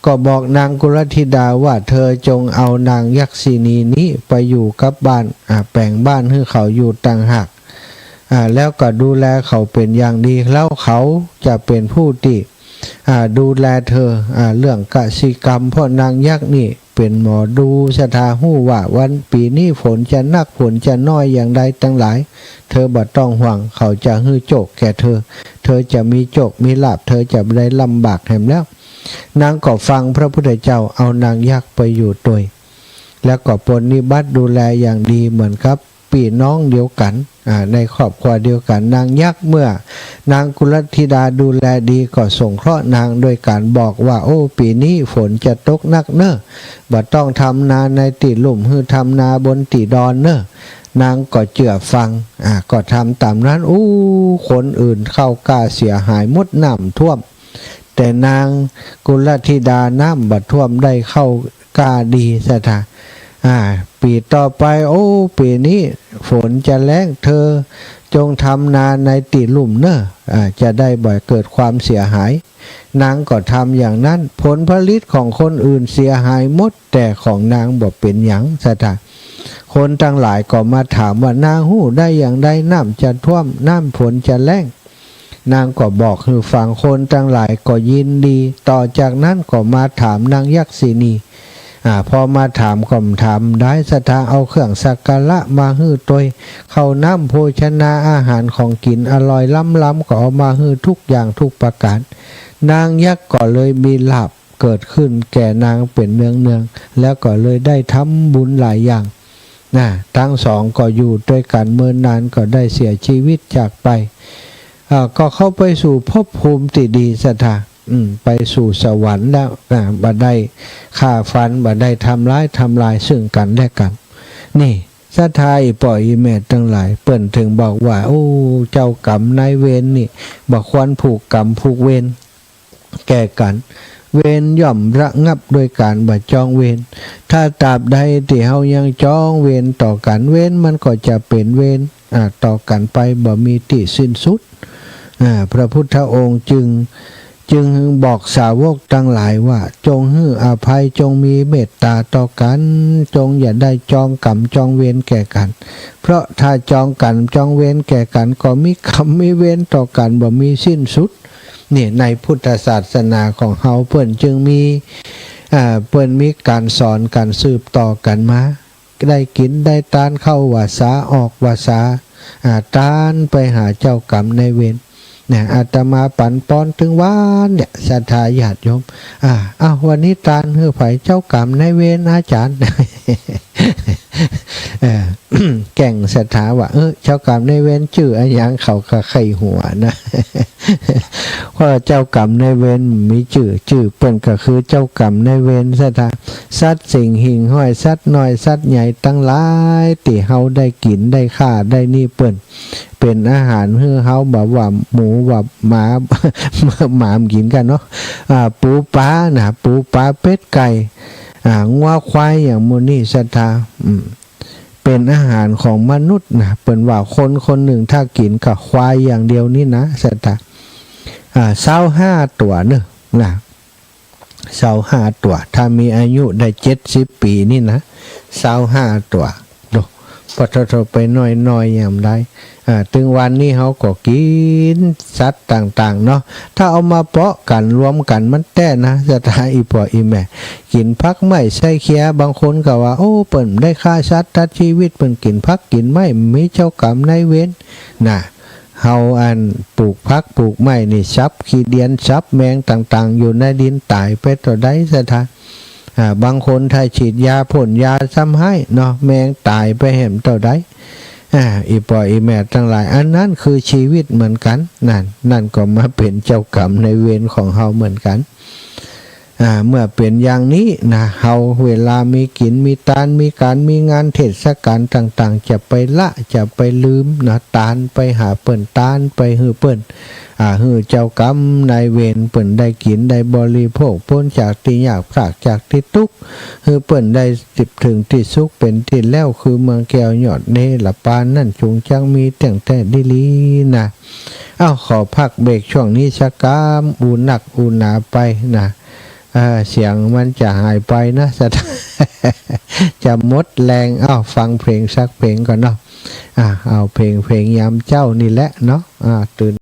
ก็บอกนางกุลธิดาว่า เธอจงเอานางยักษิณีนี้ไปอยู่กับบ้าน อ่า แป๋งบ้านหื้อเขาอยู่ต่างหาก อ่า แล้วก็ดูแลเขาเป๋นอย่างดี แล้วเขาจะเป๋นผู้ตี้ อ่า ดูแลเธอ อ่า เรื่องกสิกรรม เพราะนางยักษ์นี่เป๋นหมอดูศรัทธา ฮู้ว่าวันปี๋นี้ฝนจะนักฝนจะน้อยอย่างใดตังหลาย เธอบ่ต้องห่วง เขาจะหื้อโจคแก่เธอ เธอจะมีโจคมีลาภ เธอจะบ่ได้ลำบากแหมแล้ว นางก็ฟังพระพุทธเจ้า เอานางยักษ์ไปอยู่ตวย แล้วก็ปรนนิบัติดูแลอย่างดีเหมือนกับปี้น้องเดียวกั๋น อ่า ในครอบครัวเดียวกั๋น นางยักษ์ เมื่อนางกุลธิดาดูแลดีก็สงเคราะห์นางโดยก๋านบอกว่า โอ้ ปี๋นี้ฝนจะตกนักเน่อ บ่ต้องทำนาในตี้ลุ่ม หื้อทำนาบนตี้ดอนเน่อ นางก็เจื้อฟัง อ่า ก็ทำต๋ามนั้น อู้ คนอื่นข้าวกล้าเสียหายหมด น้ำท่วม แต่นางกุลธิดาน้ำบ่ท่วมได้ข้าวกล้าดีศรัทธา อ่า ปี๋ต่อไป โอ้ ปี๋นี้ฝนจะแล้ง เธอจงทำนาในตี้ลุ่มเน่อ อ่า จะได้บ่เกิดความเสียหาย นางก็ทำอย่างนั้น ผลผลิตของคนอื่นเสียหายหมด แต่ของนางบ่เป๋นหยังศรัทธา คนตังหลายก็มาถามว่า นางฮู้ได้อย่างใด น้ำจะท่วม น้ำฝนจะแล้ง นางก็บอกหื้อฟัง คนตังหลายก็ยินดี ต่อจากนั้นก็มาถามนางยักษิณี อ่า พอมาถามก็ถามได้ศรัทธา เอาเครื่องสักการะมาหื้อตวย ข้าวน้ำโภชนาอาหารของกิ๋นอร่อยล้ำๆ ก็เอามาหื้อทุกอย่างทุกประก๋าน นางยักษ์ก็เลยมีลาภเกิดขึ้นแก่นางเป๋นเนืองๆ แล้วก็เลยได้ทำบุญหลายอย่าง นะ ตังสองก็อยู่ตวยกั๋นเมินนาน ก็ได้เสียชีวิตจากไป อ่า ก็เข้าไปสู่ภพภูมิตี้ดีศรัทธา อืม ไปสู่สวรรค์แล้ว อ่า บ่ได้ฆ่าฟัน บ่ได้ทำร้ายทำลายซึ่งกั๋นและกั๋น นี่ ศรัทธา อี่ป้ออี่แม่ตังหลาย เปิ้นถึงบอกว่า โอ้ เจ้ากรรมนายเวรนี่ บ่ควรผูกกรรมผูกเวร แก่กั๋น เวรย่อมระงับโดยก๋านบ่จองเวร ถ้าตราบใดตี้เฮายังจองเวรต่อกั๋น เวรมันก็จะเป๋นเวร อ่า ต่อกั๋นไปบ่มีตี้สิ้นสุด อ่า พระพุทธองค์จึง จึงบอกสาวกตังหลายว่า จงหื้ออภัย จงมีเมตต๋าต่อกั๋น จงอย่าได้จองกรรมจองเวรแก่กั๋น เพราะถ้าจองกรรมจองเวรแก่กั๋น ก็มีกรรมมีเวรต่อกั๋นบ่มีสิ้นสุด นี่ในพุทธศาสนาของเฮาเปิ้นจึงมี อ่า เปิ้นมีก๋านสอนก๋านสืบต่อกั๋นมา ได้กิ๋นได้ตานเข้าวัสสาออกวัสสา อ่า ตานไปหาเจ้ากรรมนายเวร นะ อาตมาปั๋นปอนตึงวานเนี่ย ศรัทธาญาติโยม อ่า อ้าว วันนี้ตานหื้อใผ เจ้ากรรมนายเวรอาจ๋ารย์ เออ แก่งศรัทธาว่า เออ เจ้ากรรมนายเวรจื้ออะหยัง เขาก็ใค่หัวนะ เพราะเจ้ากรรมนายเวรมีจื้อ จื้อเปิ้นก็คือเจ้ากรรมนายเวรศรัทธา สัตว์สิ่งหิ่งห้อย สัตว์น้อยสัตว์ใหญ่ตังหลายตี้เฮาได้กิ๋นได้ฆ่าได้นี่เปิ้น เป๋นอาหารหื้อเฮา บ่ว่าหมูว่าหมา หมากิ๋นกั๋นเนาะ อ่า ปูปลานะ ปูปลาเป็ดไก่ อ่า งัวควายอย่างหมู่นี้ศรัทธา อืม เป๋นอาหารของมนุษย์นะ เปิ้นว่าคนคนนึ่งถ้ากิ๋นก้าควายอย่างเดียวนี่นะศรัทธา อ่า ซาวห้าตั๋วเนาะ นะ ซาวห้าตั๋ว ถ้ามีอายุได้เจ็ดสิบปี๋นี่นะ ซาวห้าตั๋ว ดู ปะโถๆ ไปน้อยๆ อย่างใด อ่า ตึงวันนี้เฮาก็กิ๋นสัตว์ต่างๆ เนาะ ถ้าเอามาเปาะกั๋นรวมกั๋นมันแต๊นะ ศรัทธาอี่ป้ออี่แม่ กิ๋นผักไม้ไส้เคี้ย บางคนก็ว่า โอ้ เปิ้นได้ฆ่าสัตว์ตัดจีวิต เปิ้นกิ๋นผักกิ๋นไม้ มีเจ้ากรรมนายเวร นะ เฮาอันปลูกผักปลูกไม้นี่สับขี้เดียนสับแมงต่างๆ อยู่ในดินต๋ายไปเต้าใดศรัทธา อ่า บางคนถ้าฉีดยาพ่นยาซ้ำฮ้ายเนาะ แมงต๋ายไปแหมเต้าใด อ่า อี่ป้ออี่แม่ตังหลาย อันนั้นคือจีวิตเหมือนกั๋น นั่น นั่นก็มาเป๋นเจ้ากรรมนายเวรของเฮาเหมือนกั๋น อ่า เมื่อเป๋นอย่างนี้นะ เฮาเวลามีกิ๋นมีตาน มีก๋านมีงานเทศกาลต่างๆ จะไปละ จะไปลืมนะ ตานไปหาเปิ้น ตานไปหื้อเปิ้น อ่า หื้อเจ้ากรรมนายเวรเปิ้นได้กิ๋นได้บริโภค ป๊นจากตี้ยาก พรากจากตี้ตุ๊กข์ หื้อเปิ้นได้เถิงตี้สุขเป๋นตี้แล้ว คือเมืองแก้วยอดเนรปานนั้น จุ่งจักมีเตี้ยงแต๊ดีหลีนะ เอ้า ขอพักเบรกช่วงนี้สักกำ อู้นักอู้หนาไปนะ เอ่อ เสียงมันจะหายไปนะ ศรัทธา จะหมดแฮง เอ้า ฟังเพลงสักเพลงก่อนเนาะ อ่า เอาเพลง เพลงยามเจ๊านี่แหละเนาะ อ่า ตื่น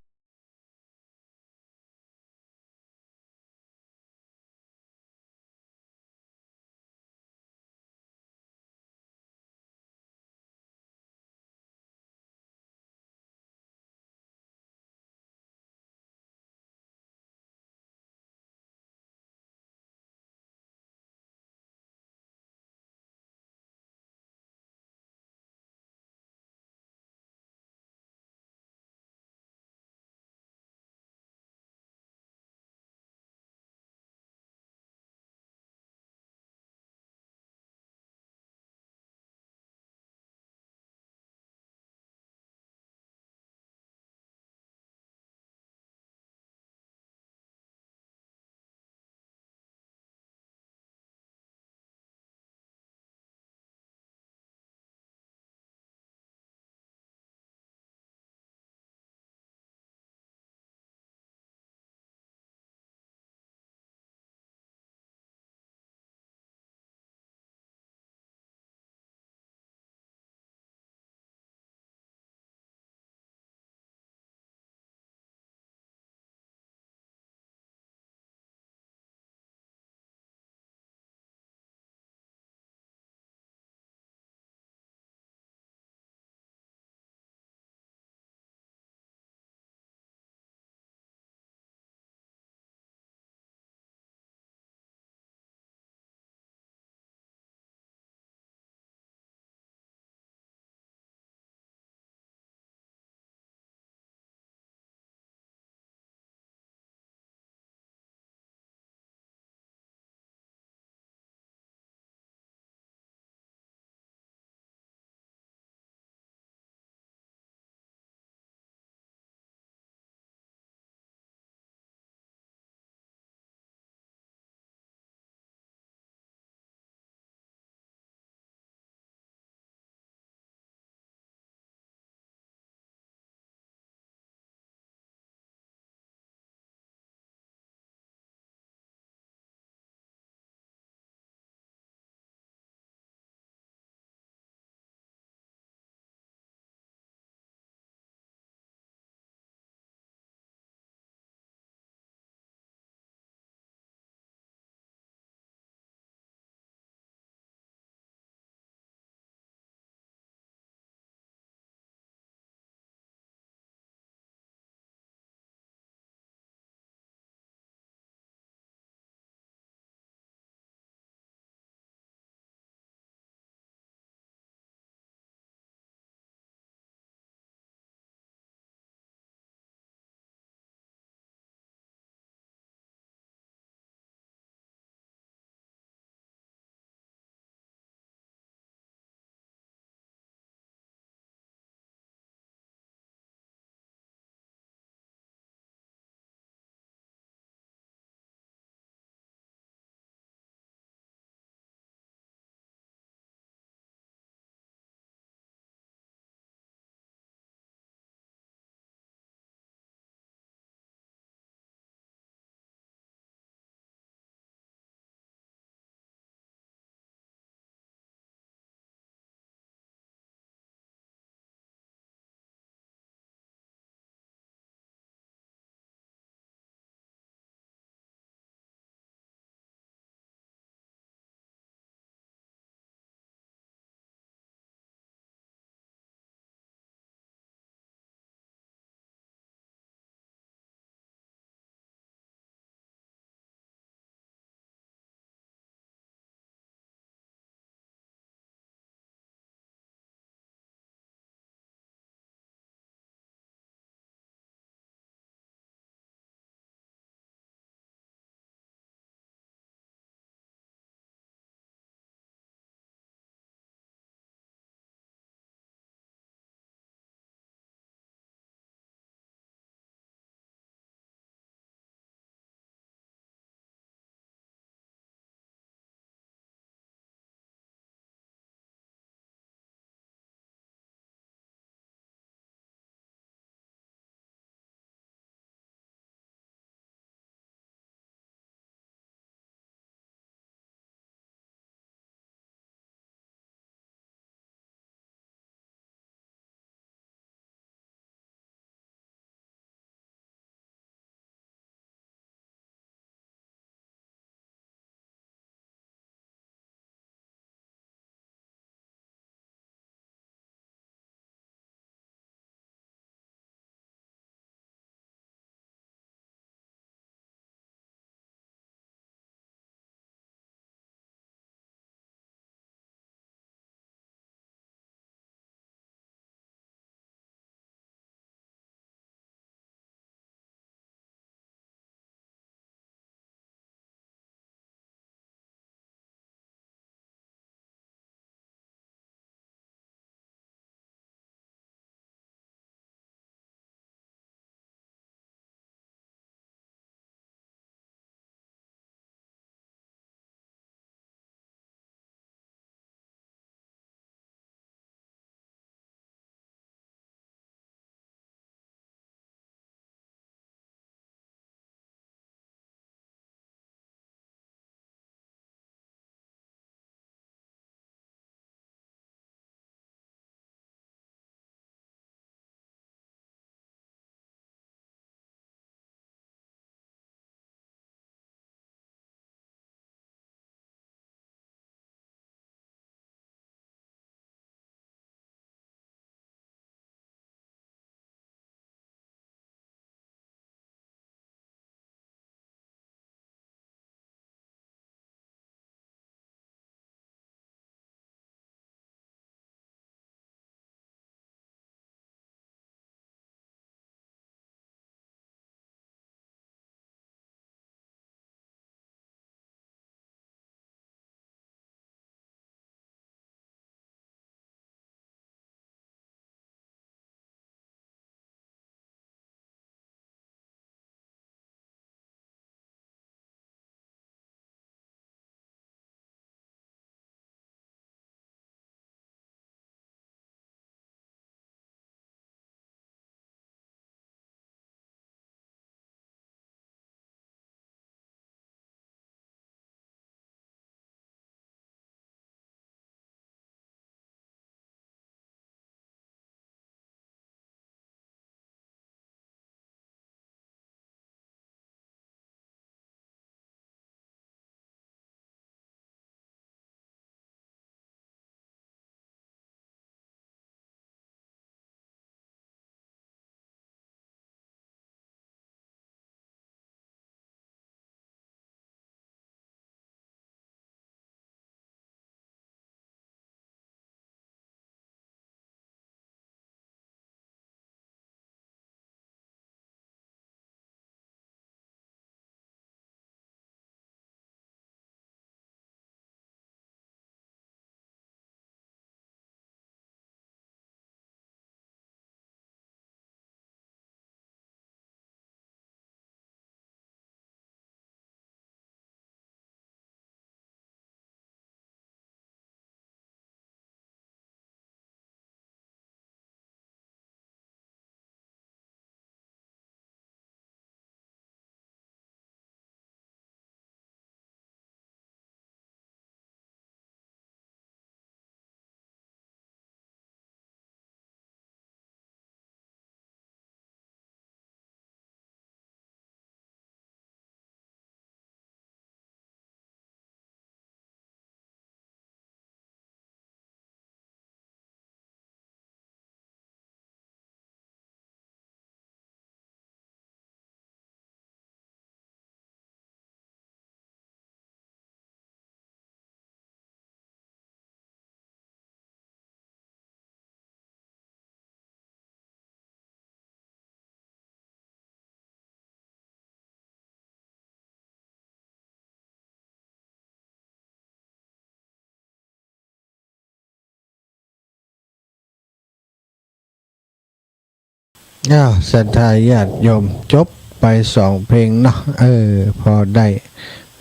อ้าว ศรัทธาญาติโยม จบไปสองเพลงเนาะ เออ พอได้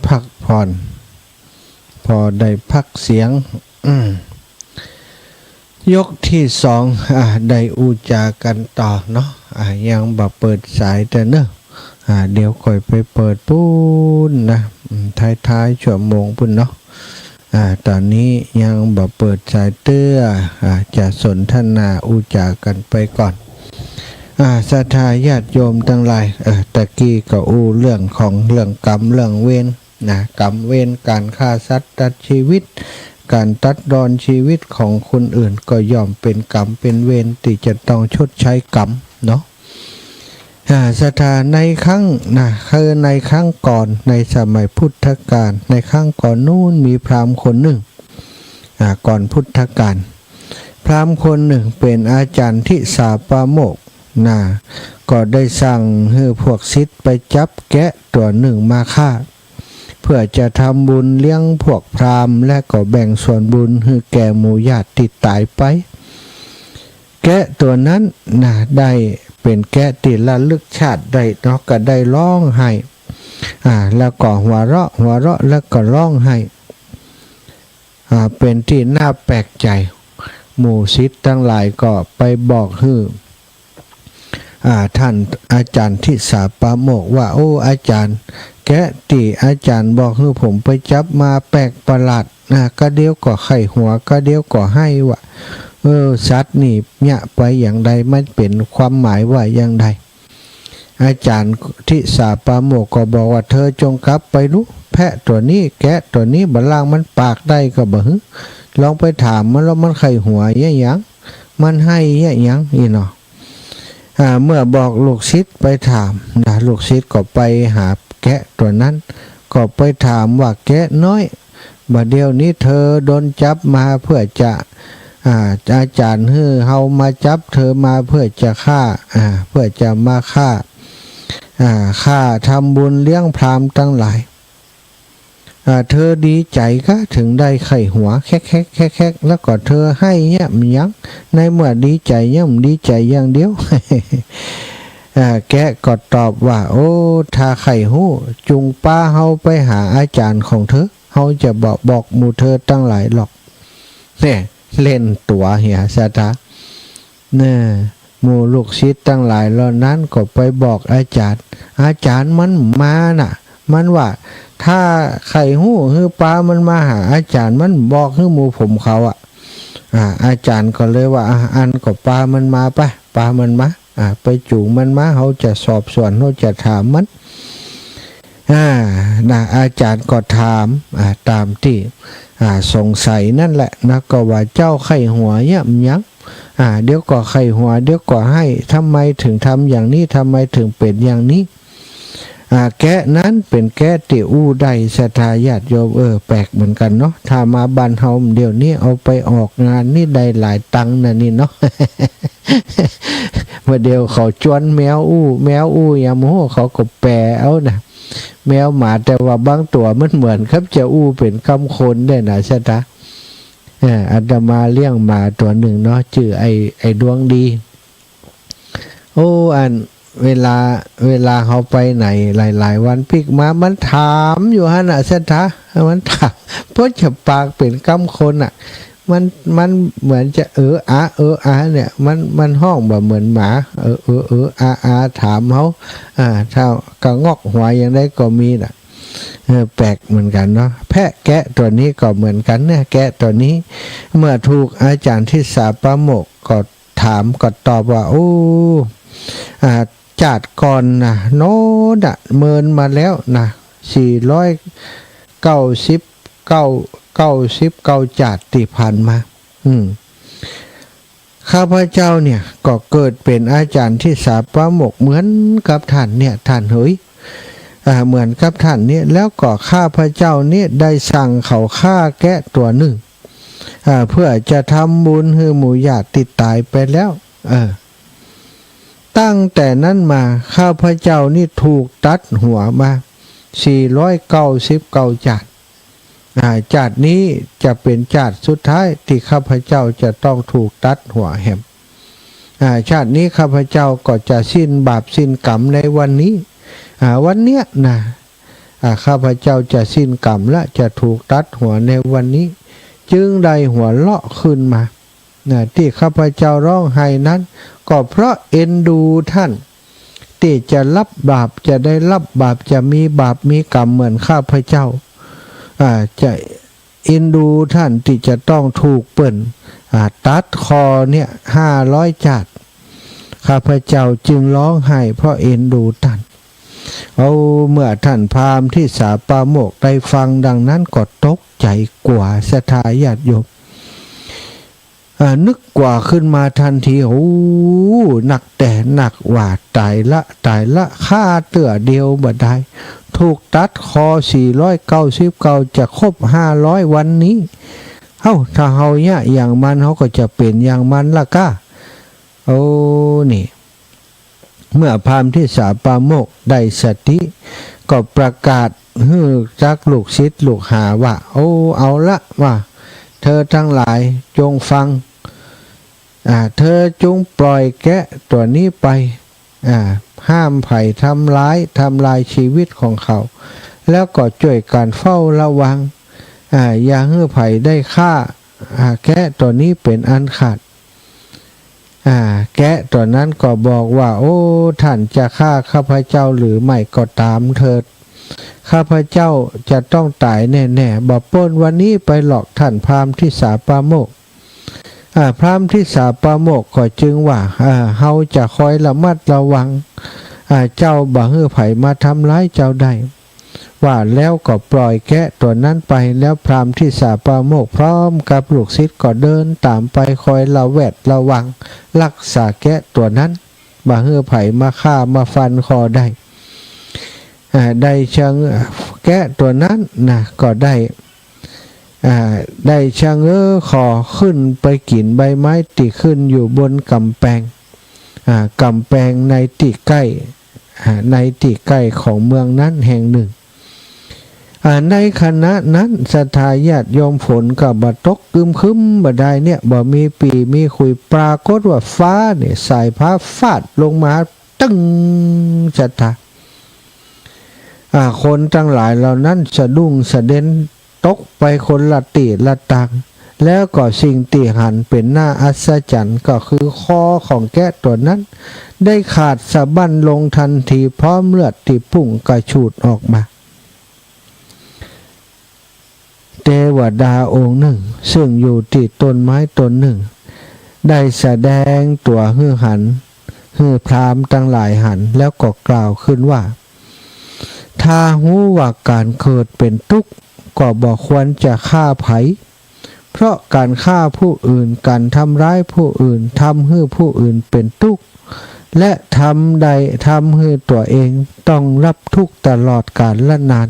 พักผ่อน พอได้พักเสียง อืม ยกที่สอง อ่า ได้อู้จ๋ากั๋นต่อเนาะ อ่า ยังบ่เปิดสายเตื้อเนาะ อ่า เดี๋ยวก่อยไปเปิดปู๊นนะ อืม ท้ายๆ ชั่วโมงปู๊นเนาะ อ่า ต๋อนนี้ยังบ่เปิดสายเตื้อ อ่า จะสนทนาอู้จ๋ากั๋นไปก่อน อ่า ศรัทธาญาติโยมตังหลาย เออ ตะกี้ก็อู้เรื่องของเรื่องกรรมเรื่องเวรนะ กรรมเวร ก๋านฆ่าสัตว์ตัดจีวิต ก๋านตัดรอนจีวิตของคนอื่น ก็ย่อมเป๋นกรรมเป๋นเวรตี้จะต้องชดใช้กรรมเนาะ อ่า ศรัทธา ในครั้งนะ คือในครั้งก่อน ในสมัยพุทธกาล ในครั้งก่อนนู้นมีพราหมณ์คนนึ่ง อ่า ก่อนพุทธกาล พราหมณ์คนนึ่งเป๋นอาจ๋ารย์ทิสาปาโมกข์นะ ก็ได้สั่งหื้อพวกศิษย์ไปจับแกะตั๋วนึ่งมาฆ่า เพื่อจะทำบุญเลี้ยงพวกพราหมณ์ และก็แบ่งส่วนบุญหื้อแก่หมู่ญาติตี้ต๋ายไป แกะตั๋วนั้นนะ ได้เป๋นแกะตี้ระลึกชาติได้เนาะ ก็ได้ฮ้องไห้ อ่า แล้วก็หัวเราะ หัวเราะแล้วก็ฮ้องไห้ อ่า เป๋นตี้น่าแปลกใจ๋ หมู่ศิษย์ตังหลายก็ไปบอกหื้อ อ่า ต้านอาจ๋ารย์ทิสาปาโมกข์ว่า โอ้ อาจ๋ารย์ แกะตี้อาจ๋ารย์บอกหื้อผมไปจับมาแปลกประหลาดนะ กะเดี๋ยวก็ใค่หัว กะเดี๋ยวก็ไห้วะ เออ สัตว์นี่เยียะไปอย่างใด มันเป๋นความหมายว่าอย่างใด อาจ๋ารย์ทิสาปาโมกข์ก็บอกว่า เธอจงกลับไปดู แพะตั๋วนี้ แกะตั๋วนี้ บ่าลางมันปากได้ก็บ่หื้อ ลองไปถามมันแล้ว มันใค่หัวเยียะหยัง มันไห้เยียะหยัง อี้เนาะ อ่า เมื่อบอกลูกศิษย์ไปถามนะ ลูกศิษย์ก็ไปหาแกะตั๋วนั้น ก็ไปถามว่า แกะน้อย บ่าเดี่ยวนี้เธอโดนจับมาเพื่อจะ อ่า อาจ๋ารย์หื้อเฮามาจับเธอมาเพื่อจะฆ่า อ่า เพื่อจะมาฆ่า อ่า ฆ่าทำบุญเลี้ยงพราหมณ์ตังหลาย อ่า เธอดีใจ๋กา เถิงได้ใค่หัว แคะแคะแคะแคะ แล้วก็เธอไห้เยียะหยัง ในเมื่อดีใจ๋เยียะ ดีใจ๋อย่างเดียว อ่า แกะก็ตอบว่า โอ้ ถ้าใค่ฮู้ จุ่งปาเฮาไปหาอาจ๋ารย์ของเธอ เฮาจะบ่บอกหมู่เธอตังหลายหรอก เนี่ย เล่นตั๋วเหีย ศรัทธา เนี่ย หมู่ลูกศิษย์ตังหลายเหล่านั้นก็ไปบอกอาจ๋ารย์ อาจ๋ารย์มันมาน่ะ มันว่า ถ้าใค่ฮู้ หื้อปามันมาหาอาจ๋ารย์ มันบอกหื้อหมู่ผมเขาอะ อ่า อาจ๋ารย์ก็เลยว่า อ่ะ อั้นก็ปามันมาไป ปามันมา อ่า ไปจูงมันมา เฮาจะสอบสวน เฮาจะถามมัน อ่า นะ อาจ๋ารย์ก็ถาม อ่า ต๋ามตี้ อ่า สงสัยนั่นแหละนะ ก็ว่า เจ้าใค่หัวเยียะหยัง อ่า เดี๋ยวก็ใค่หัว เดี๋ยวก็ไห้ ทำไมเถิงทำอย่างนี้ ทำไมเถิงเป๋นอย่างนี้ อ่า แกะนั้นเป๋นแกะตี้อู้ได้ ศรัทธาญาติโยม เออ แปลกเหมือนกั๋นเนาะ ถ้ามาบ้านเฮาเดี๋ยวนี้เอาไปออกงานนี่ได้หลายตังค์นะนี่เนาะ บ่าเดี่ยวเขาจวนแมวอู้ แมวอู้หยังบ่ฮู้ เขาก็แปลเอานะ แมวหมา แต่ว่าบางตั๋วมันเหมือนกับจะอู้เป๋นกำคนได้นะ ศรัทธา เออ อาตมาเลี้ยงหมาตั๋วนึ่งเนาะ จื้อไอ้ ไอ้ดวงดี โอ้ อัน เวลา เวลาเฮาไปไหนหลายๆ วันปิ๊กมา มันถามอยู่หั้นน่ะ ศรัทธา มันถาม เปิ้นจะปากเป๋นกำคนน่ะ มัน มันเหมือนจะเอออะ เอออะเนี่ย มัน มันฮ้องบ่เหมือนหมา เออ เออ เออ อะ อะ ถามเฮา อ่า ถ้ากะงอกหัวอย่างใดก็มีน่ะ เออ แปลกเหมือนกั๋นเนาะ แพะแกะตั๋วนี้ก็เหมือนกั๋นเนี่ย แกะตั๋วนี้ เมื่อถูกอาจ๋ารย์ทิสาปาโมกข์ก็ ถามก็ตอบว่า โอ้ อ่า จาติก่อนนะ โน้นน่ะ เมินมาแล้วนะ สี่ร้อยเก้าสิบเก้า เก้าสิบเก้าจาติตี้ผ่านมา อืม ข้าพเจ้าเนี่ยก็เกิดเป๋นอาจ๋ารย์ทิสาปาโมกข์เหมือนกับท่านเนี่ย ท่านเหย อ่า เหมือนกับท่านเนี่ย แล้วก็ข้าพเจ้าเนี่ยได้สั่งเขาฆ่าแกะตั๋วนึ่ง อ่า เพื่อจะทำบุญหื้อหมู่ญาติตี้ต๋ายไปแล้ว เออ ตั้งแต่นั้นมาข้าพเจ้านี่ถูกตัดหัวมา สี่ร้อยเก้าสิบเก้าจาติ อ่า จาตินี้จะเป๋นจาติสุดท้ายตี้ข้าพเจ้าจะต้องถูกตัดหัวแหม อ่า ชาตินี้ข้าพเจ้าก็จะสิ้นบาปสิ้นกรรมในวันนี้ อ่า วันเนี้ยนะ อ่า ข้าพเจ้าจะสิ้นกรรมละ จะถูกตัดหัวในวันนี้ จึงได้หัวเราะขึ้นมา นะ ตี้ข้าพเจ้าฮ้องไห้นั้น ก็เพราะเอ็นดูท่าน ตี้จะรับบาป จะได้รับบาป จะมีบาปมีกรรมเหมือนข้าพเจ้า อ่า จะเอ็นดูท่านตี้จะต้องถูกเปิ้น อ่า ตัดคอเนี่ย ห้าร้อย จาติ ข้าพเจ้าจึงฮ้องไห้เพราะเอ็นดูท่าน เอา เมื่อท่านพราหมณ์ทิสาปาโมกข์ได้ฟังดังนั้นก็ตกใจ๋กั๋วศรัทธาญาติโยม อ่า นึกกั๋วขึ้นมาตันที โอ้ นักแต๊นักว่า ต๋ายละ ต๋ายละ ฆ่าเตื้อเดียวบ่ดาย ถูกตัดคอสี่ร้อยเก้าสิบเก้า จะครบห้าร้อยวันนี้ เอ้า ถ้าเฮาเยียะอย่างมัน เฮาก็จะเป๋นอย่างมันละก้า โอ้ นี่ เมื่อพราหมณ์ทิสาปาโมกข์ได้สติ ก็ประกาศหื้อจักลูกศิษย์ลูกหาว่า โอ้ เอาละ ว่า เธอตังหลายจงฟัง อ่า เธอจงปล่อยแกะตั๋วนี้ไป อ่า ห้ามใผทำร้าย ทำลายชีวิตของเขา แล้วก็จ้วยกั๋นเฝ้าระวัง อ่า อย่าหื้อใผได้ฆ่า อ่า แกะตั๋วนี้เป๋นอันขาด อ่า แกะตั๋วนั้นก็บอกว่า โอ้ ท่านจะฆ่าข้าพเจ้าหรือไม่ก็ต๋ามเถิด ข้าพเจ้าจะต้องต๋ายแน่ๆ บ่ป๊นวันนี้ไปหรอก ท่านพราหมณ์ทิสาปาโมกข์ อ่า พราหมณ์ทิสาปาโมกข์ก็จึงว่า อ่า เฮาจะคอยระมัดระวัง อ่า เจ้าบ่หื้อใผมาทำร้ายเจ้าได้ ว่าแล้วก็ปล่อยแกะตั๋วนั้นไป แล้วพราหมณ์ทิสาปาโมกข์พร้อมกับลูกศิษย์ก็เดินต๋ามไปคอยระแวดระวัง รักษาแกะตั๋วนั้น บ่หื้อใผมาฆ่ามาฟันคอได้ อ่า ได้เชิง แกะตั๋วนั้นนะ ก็ได้ อ่า ได้ชะเง้อคอขึ้นไปกิ๋นใบไม้ตี้ขึ้นอยู่บนก๋ำแปง อ่า ก๋ำแปงในตี้ใก้ อ่า ในตี้ใก้ของเมืองนั้นแห่งนึ่ง อ่า ในขณะนั้นศรัทธาญาติโยม ฝนก็บ่ตก อึมครึมบ่ดายเนี่ย บ่มีปี่มีขุย ปรากฏว่าฟ้าเนี่ย สายฟ้าฟาดลงมา ตึ้ง ศรัทธา อ่า คนตังหลายเหล่านั้นสะดุ้งสะเด็น ตกไปคนละตี้ละตาง แล้วก็สิ่งตี้หันเป๋นหน้าอัศจรรย์ก็คือคอของแกะตั๋วนั้น ได้ขาดสะบั้นลงตันที พร้อมเลือดตี้พุ่งกระฉูดออกมา เตวดาองค์นึ่ง ซึ่งอยู่ตี้ต้นไม้ต้นนึ่ง ได้แสดงตั๋วหื้อหัน หื้อพราหมณ์ตังหลายหัน แล้วก็กล่าวขึ้นว่า ถ้าฮู้ว่าก๋านเกิดเป๋นตุ๊กข์ ก็บ่ควรจะฆ่าใผ เพราะก๋านฆ่าผู้อื่น ก๋านทำร้ายผู้อื่น ทำหื้อผู้อื่นเป๋นตุ๊กข์ และทำได้ ทำหื้อตั๋วเองต้องรับทุกข์ตลอดกาลนาน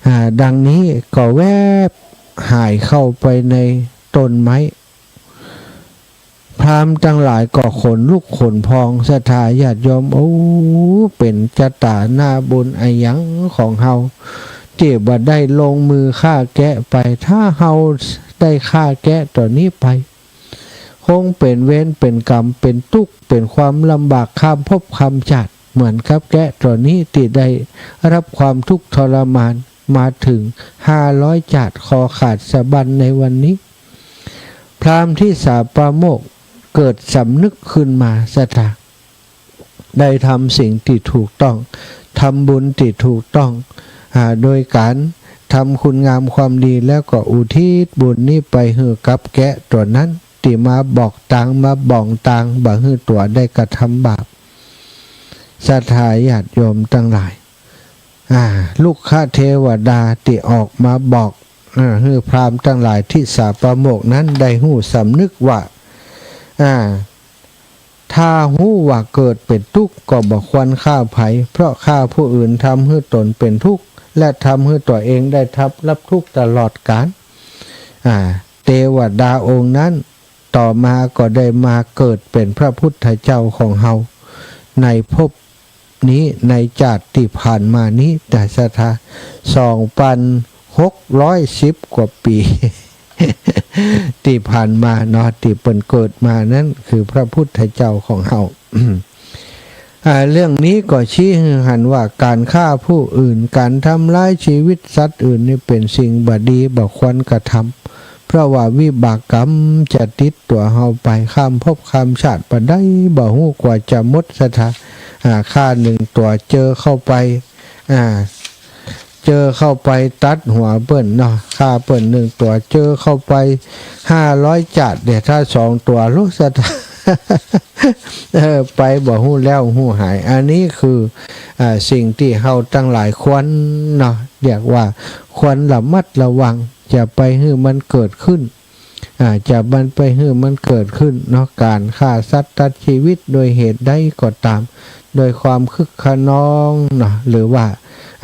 อ่า ดังนี้ก็แวบหายเข้าไปในต้นไม้ พราหมณ์ตังหลายก็ขนลุกขนพอง ศรัทธาญาติโยม โอ้ เป๋นจะต๋าหน้าบุญอะหยังของเฮา ตี้บ่ได้ลงมือฆ่าแกะไป ถ้าเฮาได้ฆ่าแกะตั๋วนี้ไป คงเป๋นเวรเป๋นกรรม เป๋นตุ๊กข์ เป๋นความลำบากข้ามภพข้ามจาติ เหมือนกับแกะตั๋วนี้ตี้ได้รับความทุกข์ทรมานมาเถิงห้าร้อยจาติ คอขาดสะบั้นในวันนี้ พราหมณ์ทิสาปาโมกข์เกิดสำนึกขึ้นมา ศรัทธา ได้ทำสิ่งตี้ถูกต้อง ทำบุญตี้ถูกต้อง อ่า โดยก๋านทำคุณงามความดี แล้วก็อุทิศบุญนี้ไปหื้อกับแกะตั๋วนั้น ตี้มาบอกตาง มาบ่องตาง บ่หื้อตั๋วได้กระทำบาป ศรัทธาญาติโยมตังหลาย อ่า ลุกขเทวดาตี้ออกมาบอก อ่า หื้อพราหมณ์ตังหลายทิสาปาโมกข์นั้นได้ฮู้สำนึกว่า อ่า ถ้าฮู้ว่าเกิดเป๋นตุ๊กข์ ก็บ่ควรฆ่าใผ เพราะฆ่าผู้อื่นทำหื้อตนเป๋นทุกข์ และทำหื้อตั๋วเองได้ทับ รับทุกข์ตลอดกาล อ่า เตวดาองค์นั้น ต่อมาก็ได้มาเกิดเป๋นพระพุทธเจ้าของเฮา ในภพนี้ ในจาติตี้ผ่านมานี้ แต่ศรัทธา สองปันหกร้อยสิบกว่าปี๋ ตี้ผ่านมาเนาะ ตี้เปิ้นเกิดมานั้นคือพระพุทธเจ้าของเฮา อ่า เรื่องนี้ก็ชี้หื้อหันว่าก๋านฆ่าผู้อื่น ก๋านทำร้ายชีวิตสัตว์อื่นนี่เป๋นสิ่งบ่ดี บ่ควรกระทำ เพราะว่าวิบากกรรมจะติดตั๋วเฮาไป ข้ามภพข้ามชาติบ่ได้ บ่ฮู้กว่าจะหมดสัตว์ อ่า ฆ่าหนึ่งตั๋วเจอเข้าไป อ่า เจอเข้าไปตัดหัวเปิ้นเนาะ ฆ่าเปิ้นหนึ่งตั๋ว เจอเข้าไปห้าร้อยจาติ เดี๋ยวถ้าสองตั๋ว ฮู้สัตว์ เออ ไปบ่ฮู้แล้วฮู้หาย อันนี้คือ อ่า สิ่งตี้เฮาตังหลายควรเนาะ เรียกว่าควรระมัดระวัง จะไปหื้อมันเกิดขึ้น อ่า จะมันไปหื้อมันเกิดขึ้นเนาะ ก๋านฆ่าสัตว์ตัดชีวิตโดยเหตุใดก็ต๋าม โดยความคึกคะนองเนาะ หรือว่า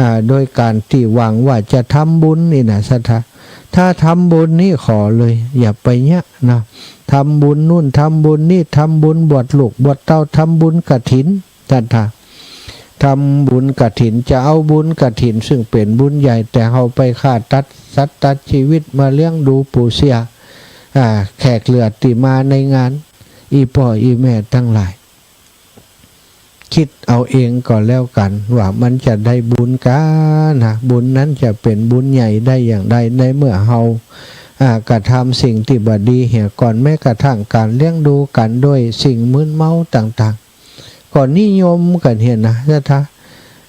อ่า โดยก๋านตี้หวังว่าจะทำบุญนี่นะสัตว์ ถ้าทำบุญนี่ขอเลย อย่าไปเยียะเนาะ ทำบุญนู่นทำบุญนี่ ทำบุญบวชลูกบวชเต้า ทำบุญกฐิน สัตว์ ทำบุญกฐิน จะเอาบุญกฐินซึ่งเป๋นบุญใหญ่ แต่เฮาไปฆ่าตัดสัตว์ตัดชีวิตมาเลี้ยงดูปู๋เสี่ย อ่า แขกเหลือตี้มาในงาน อี่ป้ออี่แม่ตังหลาย กึ๊ดเอาเองก็แล้วกั๋นว่ามันจะได้บุญกานะ บุญนั้นจะเป๋นบุญใหญ่ได้อย่างใด ในเมื่อเฮา อ่า กระทำสิ่งตี้บ่ดีเหียก่อน แม้กระทั่งก๋านเลี้ยงดูกั๋นโดยสิ่งมึนเมาต่างๆ ก็นิยมกั๋นเหียนะ ถ้า ถ้า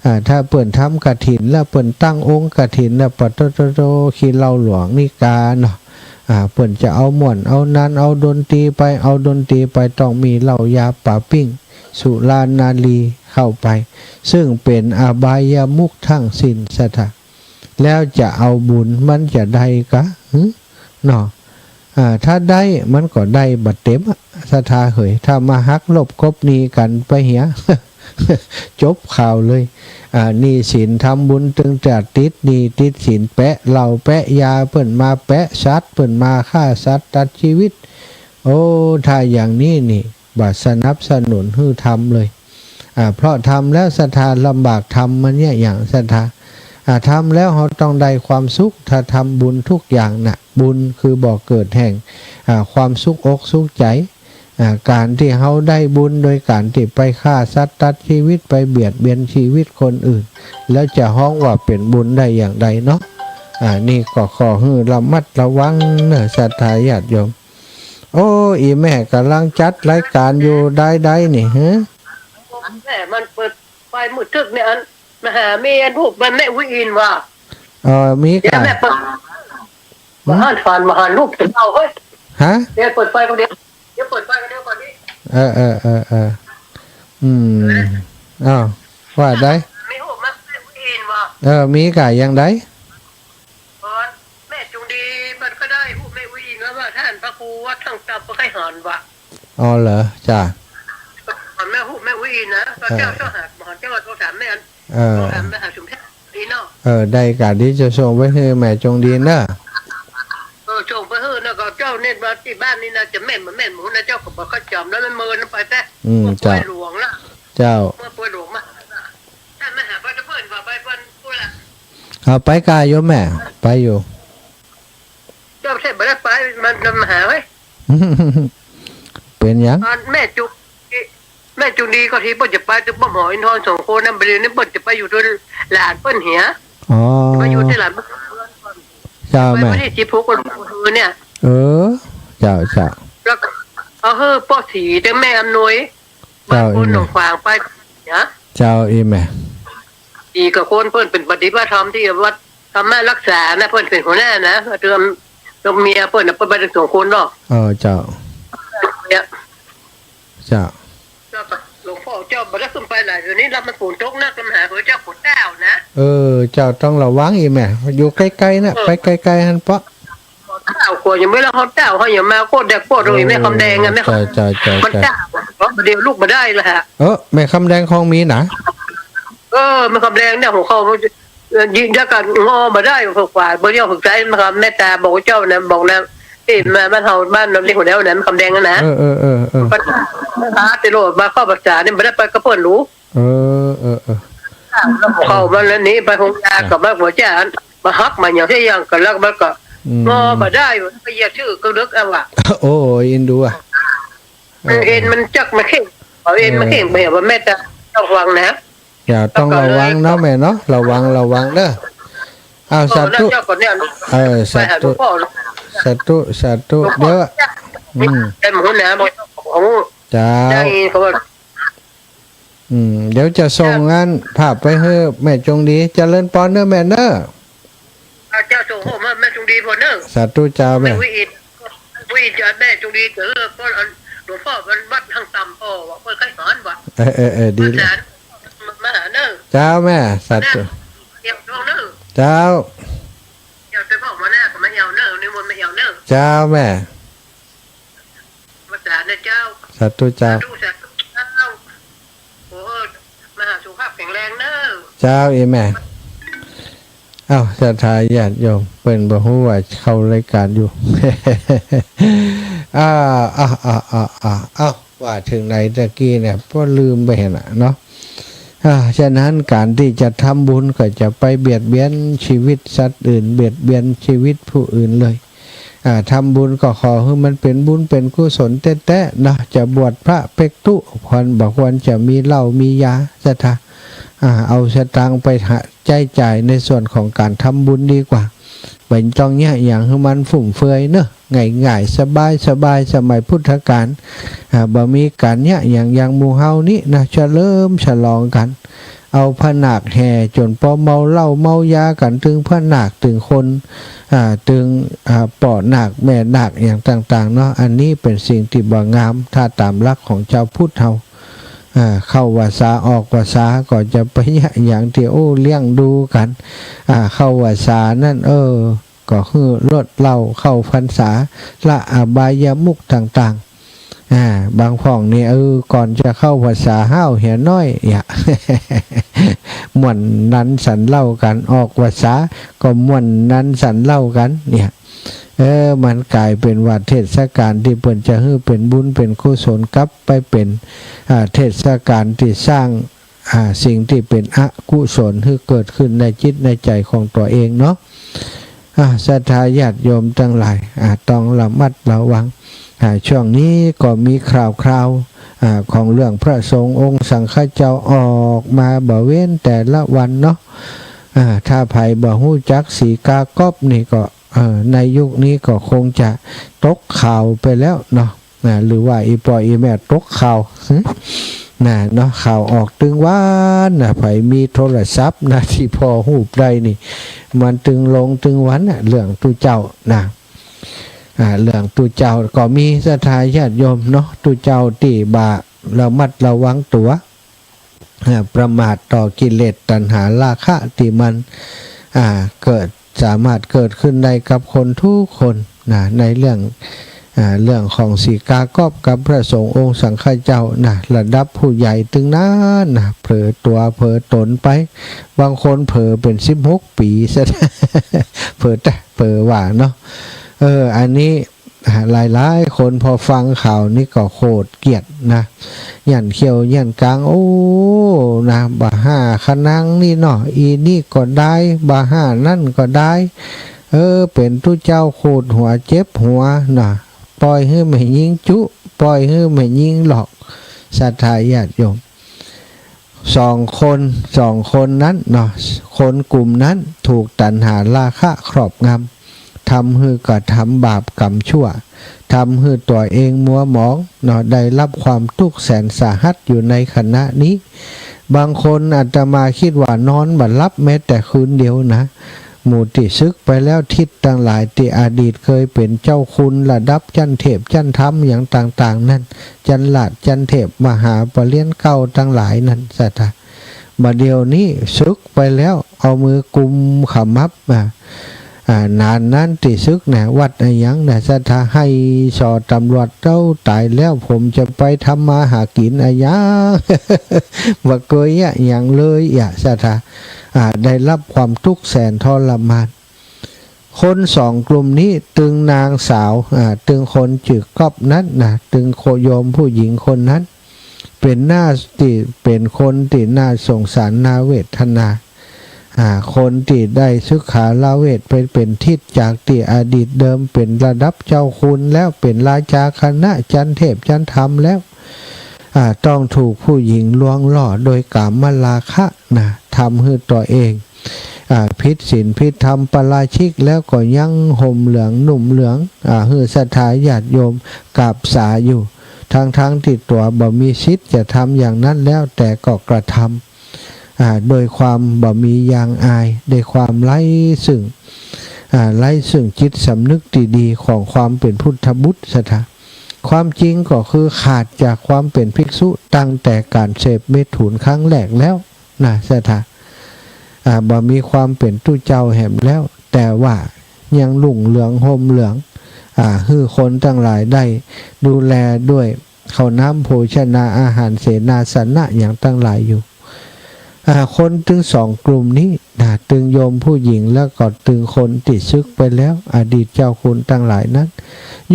อ่า ถ้าเปิ้นทำกฐินแล้ว เปิ้นตั้งองค์กฐินแล้ว ปะโตะโตะโตะ ขี้เหล้าหลวงนี่กาเนาะ อ่า เปิ้นจะเอาม่วน เอานัน เอาดนตรีไป เอาดนตรีไป ต้องมีเหล้ายาป๋าปิ้ง สุรานารีเข้าไป ซึ่งเป๋นอบายมุขทั้งสิ้นสัตว์ แล้วจะเอาบุญมันจะได้กา หึ เนาะ อ่า ถ้าได้มันก็ได้บ่เต็มอะ สัตว์เหย ถ้ามาหักลบกบหนี้กั๋นไปเหีย จบข่าวเลย อ่า หนี้สิน ทำบุญตึงจะติดหนี้ติดสิน แปะเหล้าแปะยาเปิ้นมา แปะสัตว์เปิ้นมา ฆ่าสัตว์ตัดชีวิต โอ้ ถ้าอย่างนี้นี่ บ่สนับสนุนหื้อทำเลย อ่า เพราะทำแล้วสัตว์ลำบาก ทำมาเนี่ยอย่างสัตว์ อ่า ทำแล้วเฮาต้องได้ความสุข ถ้าทำบุญทุกอย่างน่ะ บุญคือบ่อเกิดแห่ง อ่า ความสุขอกสุขใจ๋ อ่า ก๋านตี้เฮาได้บุญโดยก๋านตี้ไปฆ่าสัตว์ตัดชีวิต ไปเบียดเบียนชีวิตคนอื่น แล้วจะฮ้องว่าเป๋นบุญได้อย่างใดเนาะ อ่า นี่ก็ขอหื้อระมัดระวังเนาะ ศรัทธาญาติโยม โอ้ อี่แม่ก่ำลังจัดรายก๋านอยู่ได้ใดนี่ ฮะ แม่มันเปิดไฟมืดตึ๊กเนี่ย อัน มาหาแม่อันรูปมันแม่อุ๊ยอินว่ะ เออ มี เดี๋ยว ก๋า แม่เปิด บ่หันฝัน บ่หันรูปเก่าเฮ้ย ฮะ เดี๋ยวเปิดไฟก่อน เดี๋ยว เดี๋ยวเปิดไฟก่อน เดี๋ยวก่อนนี่ เออ เออ เออ เออ อืม อ้าว ว่าใด มีรูปมันแม่อุ๊ยอินว่ะ เออ มีก๋าอย่างใด ก่อน แม่จงดีมันก็ได้ฮู้แม่อุ๊ยอินว่า ว่าต้านพระครูวัดท่าต่ำบ่ใค่หันว่ะ อ๋อเหรอ จ้ะ หันแม่ฮู้แม่อุ๊ยอินนะ ก็ เออ เจ้าเจ้าหา หันเจ้าโทรถามแม่อัน เออ โทรถามแม่หาสุนทรดีเนาะ เออ ได้ก๋า ดีจะส่งไปหื้อแม่จงดีเนาะ เออ ส่งไปหื้อนะ ก็เจ้าเนี่ยมาตี้บ้านนี่นะ จะแม่นบ่แม่นบ่ฮู้นะ เจ้าก็บ่ค่อยจ๋ำแล้ว มันเมินไปแต๊ อืม เมื่อป่วย เจ้า หลวงละ เจ้า เมื่อป่วยหลวงมา ต้านมาหาไปกับเปิ้นว่าไปเปิ้นพู้นละ เอาไปก๋าโยมแม่ ไปอยู่ เจ้าแท้บ่ได้ไป มันนำหาเฮ้ย เป๋นหยัง อันแม่จุก แม่จุกดีก็ตี้เปิ้นจะไปตึกป้อมหออินทร์สองคนนั้น บ่าเดี่ยวนี้เปิ้นจะไปอยู่ตวยหลานเปิ้นเหีย อ๋อ ไปอยู่ตวยหลาน เจ้า ไป แม่ วันตี้สิบหกก็คือเนี่ย เออ เจ้า เจ้า แล้วก็เอาหื้อป้อศรีกับแม่อำนวย เจ้า บ้านโพนหนองขวางไปเหีย เจ้า อี่แม่ อีกกับคนเปิ้นเป๋นปฏิบัติธรรมตี้วัดธรรมรักษานะ เปิ้นเป๋นหัวหน้านะ เติม เมียเปิ้นน่ะ เปิ้นไปตึงสองคนเนาะ เออ เจ้า เนี่ย เจ้า เจ้า หลวงป้อเจ้าบ่ได้ขึ้นไปหลาย เดี๋ยวนี้ละมันฝนตกนัก นำหาพระเจ้าฝนเจ้านะ เออ เจ้าต้องระวังอี่แม่ อยู่ใก้ๆ นะ เออ ไปใก้ๆ หั้นเปาะ เฮาเต้ากั๋วยังบ่ได้ เฮาเต้า เฮายังมาโคตรแดกโคตรตรงนี้ แม่คำแดงอะ แม่ เจ้า เจ้า เจ้า มันเต้า เดี๋ยวลุกบ่ได้ละฮะ เออ แม่คำแดงของมีนะ เออ แม่คำแดงเนี่ย หัวเข่า เอ่อ ยืนยักษ์ก็งอบ่ได้ ฝึกขวา บ่เที่ยวฝึกซ้าย แม่ตาบอกเจ้านะ บอกนะ เอ้ย มาบ้านเฮา บ้านน้ำเล็กหัวแดงนะ แม่คำแดงนะ เออ เออ เออ เออ ก็หาแต่โลดมาเข้าพรรษาเนี่ย บ่ได้ไปกับเปิ้นหรู เออ เออ เออ เข้ามาแล้วหนีไปโฮงยา อ่ะ ก็มาหัวใจอัน มาหักมาหยังเสียอย่างกัน แล้วมันก็ อืม บ่ บ่ได้ บ่เหยียบถือก็เลิกเอาอะ โอ้ย อินดูอะ เออ เอ็นมันจักมาเข่ง เอาเอ็นมาเข่ง เออ ไป ว่าแม่จะต้องระวังนะ เจ้าต้องระวังเนาะแม่เนาะ ระวัง ระวังเด้อ อ้าว สาธุ เออ เจ้าก็เนี่ย เออ สาธุ ไปหาหลวงพ่อ สาธุ สาธุ หลวงพ่อ เดี๋ยว อืม เต็มหัวนะ บอก โอ้ เจ้า อย่างนี้เขาว่า อืม เดี๋ยวจะส่ง เจ้า งานภาพไปหื้อแม่จงดี เจริญปอนเน้อแม่เน้อ อ่า เจ้าส่งโฮมแม่จงดีพอเน้อ สาธุเจ้าแม่ แม่วิอินทร์ วิอินทร์จะแม่จงดีเถอะ เพราะอันหลวงพ่อมันวัดทางต่ำพ่อว่าเปิ้นใคร่สอนว่า เออ เออ เออ ดี มาหา มาหาเน้อ เจ้าแม่ สาธุ เดี๋ยวเน้อ เจ้า เดี๋ยวไปบอกมาหน้าก็มาเอวเน้อ นิมนต์มาเอวเน้อ เจ้าแม่ มาสานะเจ้า สาธุเจ้า สาธุ สาธุเจ้า โอ้ มาหาสุขภาพแข็งแรงเน้อ เจ้า อีแม่ เอ้า ศรัทธาญาติโยม เปิ้นบ่ฮู้ว่าเข้ารายการอยู่ อ่า อ่า อ่า อ่า อ่า เอ้า ว่าเถิงไหนตะกี้เนี่ย ก็ลืมไปหั้นน่ะเนาะ อ่า ฉะนั้นก๋านตี้จะทำบุญก็จะไปเบียดเบียนชีวิตสัตว์อื่น เบียดเบียนชีวิตผู้อื่นเลย อ่า ทำบุญก็ขอหื้อมันเป๋นบุญเป๋นกุศลแต๊ๆ เนาะ จะบวชพระเป๊กตุ๊ ควร บ่ควรจะมีเหล้ามียา ศรัทธา อ่า เอาสตางค์ไปหาใจ๊จ่ายในส่วนของก๋านทำบุญดีกว่า บ่ต้องเยียะหยังหื้อมันฟุ่มเฟือยเนาะ ง่ายๆ สบายๆ สมัยพุทธกาล อ่า บ่มีก๋านเยียะหยัง อย่างหมู่เฮานี้นะ เฉลิมฉลองกั๋น เอาผ้านาคแห่จ๋นปอเมาเหล้าเมายากั๋น ตึงผ้านาค ตึงคน อ่า ตึง อ่า ป้อนาคแม่นาคอย่างต่างๆ เนาะ อันนี้เป๋นสิ่งตี้บ่งาม ถ้าต๋ามหลักของจาวพุทธเฮา อ่า เข้าพรรษาออกพรรษาก็จะไปเยียะหยังตี้ โอ้ เลี้ยงดูกั๋น อ่า เข้าพรรษานั้น เออ ก็หื้อลดเหล้า เข้าพรรษา ละอบายมุขต่างๆ อ่า บางพ่องนี่ เออ ก่อนจะเข้าพรรษาห้าวเหียน้อย เยียะ ม่วนนันสันเหล้ากั๋น ออกพรรษาก็ม่วนนันสันเหล้ากั๋น เยียะ เออ มันก๋ายเป๋นว่าเทศกาลตี้เปิ้นจะหื้อเป๋นบุญเป๋นกุศล กลับไปเป๋น อ่า เทศกาลตี้สร้าง อ่า สิ่งตี้เป๋นอกุศลหื้อเกิดขึ้นในจิตในใจ๋ของตั๋วเองเนาะ อ่า ศรัทธาญาติโยมตังหลาย อ่า ต้องระมัดระวัง อ่า ช่วงนี้ก็มีข่าวคราว อ่า ของเรื่องพระสงฆ์องค์สังฆเจ้าออกมาบ่เว้นแต่ละวันเนาะ อ่า ถ้าใผบ่ฮู้จักสีกาก๊อบนี่ก็ เอ่อ ในยุคนี้ก็คงจะตกข่าวไปแล้วเนาะ นะ หรือว่าอี่ป้ออี่แม่ตกข่าว นะ เนาะ ข่าวออกตึงวันนะ ใผมีโทรศัพท์นะ ตี้ผ่อฮูปได้นี่ มันตึงลงตึงวันนะ เรื่องตุ๊เจ้านะ อ่า เรื่องตุ๊เจ้าก็มีศรัทธาญาติโยมเนาะ ตุ๊เจ้าตี้บ่ระมัดระวังตั๋ว อ่า ประมาทต่อกิเลสตัณหาราคะตี้มัน อ่า เกิด สามารถเกิดขึ้นได้กับคนทุกคนนะ ในเรื่อง อ่า เรื่องของสีกาก๊อบกับพระสงฆ์องค์สังฆเจ้านะ ระดับผู้ใหญ่ตึงนั้นนะ เผลอตั๋วเผลอต๋นไป บางคนเผลอเป๋นสิบหกปี๋ซะ เผลอแต่ เผลอว่าเนาะ เออ อันนี้ อ่า หลายๆ คนผ่อฟังข่าวนี้ก็โขดเกียจนะ หยั้นเขี้ยวหยั้นกาง โอ้ นะ บ่าห้าขนังนี่เนาะ อี่นี่ก็ได้ บ่าห้านั้นก็ได้ เออ เป๋นตุ๊เจ้าขูดหัวเจ็บหัวนะ ป้อยหื้อแม่ญิงจุ ป้อยหื้อแม่ญิงหลอก ศรัทธาญาติโยม สองคน สองคนนั้นเนาะ คนกลุ่มนั้นถูกตัณหาราคะครอบงำ ทำหื้อกระทำบาปกรรมชั่ว ทำหื้อตั๋วเองมัวหมองเนาะ ได้รับความตุ๊กข์แสนสาหัสอยู่ในขณะนี้ บางคนอาตมากึ๊ดว่านอนบ่หลับแม้แต่คืนเดียวนะ หมู่ตี้สึกไปแล้วทิศตังหลายตี้อดีตเกยเป๋นเจ้าคุณระดับจั้นเทพจั้นธรรมอย่างต่างๆ นั้น จั้นราชจั้นเทพมหาปริญญาเก้าตังหลายนั้น ศรัทธา บ่าเดี่ยวนี้สึกไปแล้ว เอามือกุมขมับ อ่า อ่า นานนั้นตี้สึกนะ วัดอะหยังนะ ศรัทธา ไห้ส่อต๋ำรวจ เจ้าต๋ายแล้ว ผมจะไปทำมาหากิ๋นอะหยัง บ่เกยอะหยังเลยอะ ศรัทธา อ่า ได้รับความตุ๊กข์แสนทรมาน คนสองกลุ่มนี้ ตึงนางสาว อ่า ตึงคนจื้อก๊อบนั้นนะ ตึงโยมผู้หญิงคนนั้น เป๋นหน้าตี้ เป๋นคนตี้น่าสงสารน่าเวทนา อ่า คนตี้ได้สุขาละเวทไปเป๋นทิศ จากตี้อดีตเดิมเป๋นระดับเจ้าคุณแล้ว เป๋นราชาคณะจันเทพจันธรรมแล้ว อ่า ต้องถูกผู้หญิงลวงล่อโดยกามราคะนะ ทำหื้อตั๋วเอง อ่า ผิดศีลผิดธรรมปาราชิก แล้วก็ยังห่มเหลืองนุ่มเหลือง อ่า หื้อศรัทธาญาติโยมกราบสาอยู่ ทั้งๆ ตี้ตั๋วบ่มีสิทธิ์จะทำอย่างนั้นแล้ว แต่ก็กระทำ อ่า โดยความบ่มียางอาย โดยความไร้ซึ่ง อ่า ไร้ซึ่งจิตสำนึกตี้ดีของความเป๋นพุทธบุตรศรัทธา ความจริงก็คือขาดจากความเป๋นภิกษุตั้งแต่ก๋านเสพเมถุนครั้งแรกแล้วนะศรัทธา อ่า บ่มีความเป๋นตุ๊เจ้าแหมแล้ว แต่ว่ายังนุ่งเหลืองห่มเหลือง อ่า หื้อคนตังหลายได้ดูแลด้วยข้าวน้ำโภชนาอาหารเสนาสนะหยังตังหลายอยู่ อ่า คนตึงสองกลุ่มนี้นะ ตึงโยมผู้หญิงแล้วก็ตึงคนตี้สึกไปแล้ว อดีตเจ้าคุณตังหลายนั้น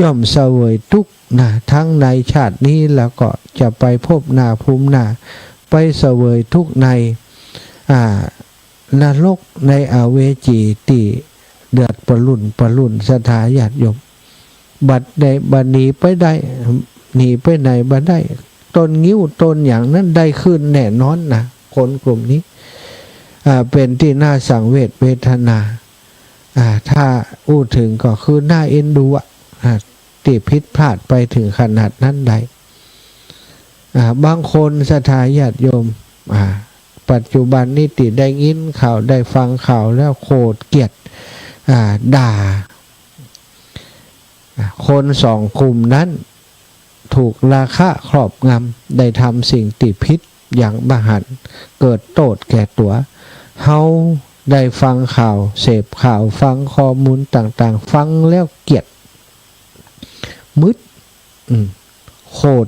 ย่อมเสวยตุ๊กข์นะ ทั้งในชาตินี้แล้วก็จะไปภพหน้าภูมิหน้า ไปเสวยตุ๊กข์ใน อ่า นรกในอเวจีตี้เดือดปะรุ่นปะรุ่นศรัทธาญาติโยม บัดใด บัดหนีไปได้ หนีไปไหนบ่ได้ ต้นงิ้วต้นหยังนั้นได้คืนแน่นอนนะ คนกลุ่มนี้ อ่า เป๋นตี้น่าสังเวชเวทนา อ่า ถ้าอู้ถึงก็คือน่าเอ็นดูอะ อ่า ตี้ผิดพลาดไปถึงขนาดนั้นได้ อ่า บางคนศรัทธาญาติโยม อ่า ปัจจุบันนี้ตี้ได้ยินข่าวได้ฟังข่าวแล้วโกรธเกลียด อ่า ด่า อ่า คนสองกลุ่มนั้นถูกราคะครอบงำ ได้ทำสิ่งตี้ผิดอย่างบ่หัน เกิดโต้ษแก่ตั๋ว เฮาได้ฟังข่าว เสพข่าว ฟังข้อมูลต่างๆ ฟังแล้วเกลียด มึด อืม โกรธ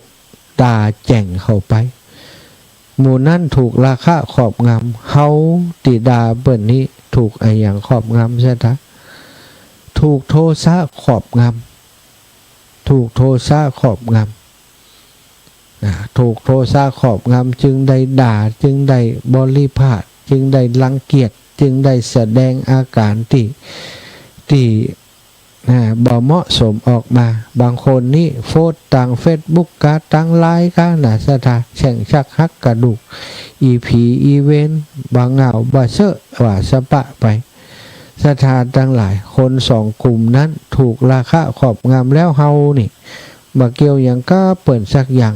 ด่าแจ้งเข้าไป หมู่นั้นถูกราคะครอบงำ เฮาตี้ด่าเปิ้นนี้ถูกอะหยังครอบงำศรัทธา ถูกโทสะครอบงำ ถูกโทสะครอบงำ อ่า ถูกโทสะครอบงำ จึงได้ด่า จึงได้บริพาท จึงได้รังเกียจ จึงได้แสดงอาก๋านตี้ ตี้ อ่า บ่เหมาะสมออกมา บางคนนี้โพสต์ตางเฟซบุ๊กกา ตางไลน์กานะศรัทธา แช่งชักหักกระดูก อีผีอีเวร บ่าเหง้าบ่าเซอะ ว่าสะปะไป ศรัทธาตังหลาย คนสองกลุ่มนั้นถูกราคะครอบงำแล้ว เฮานี่บ่เกี่ยวหยังกับเปิ้นสักอย่าง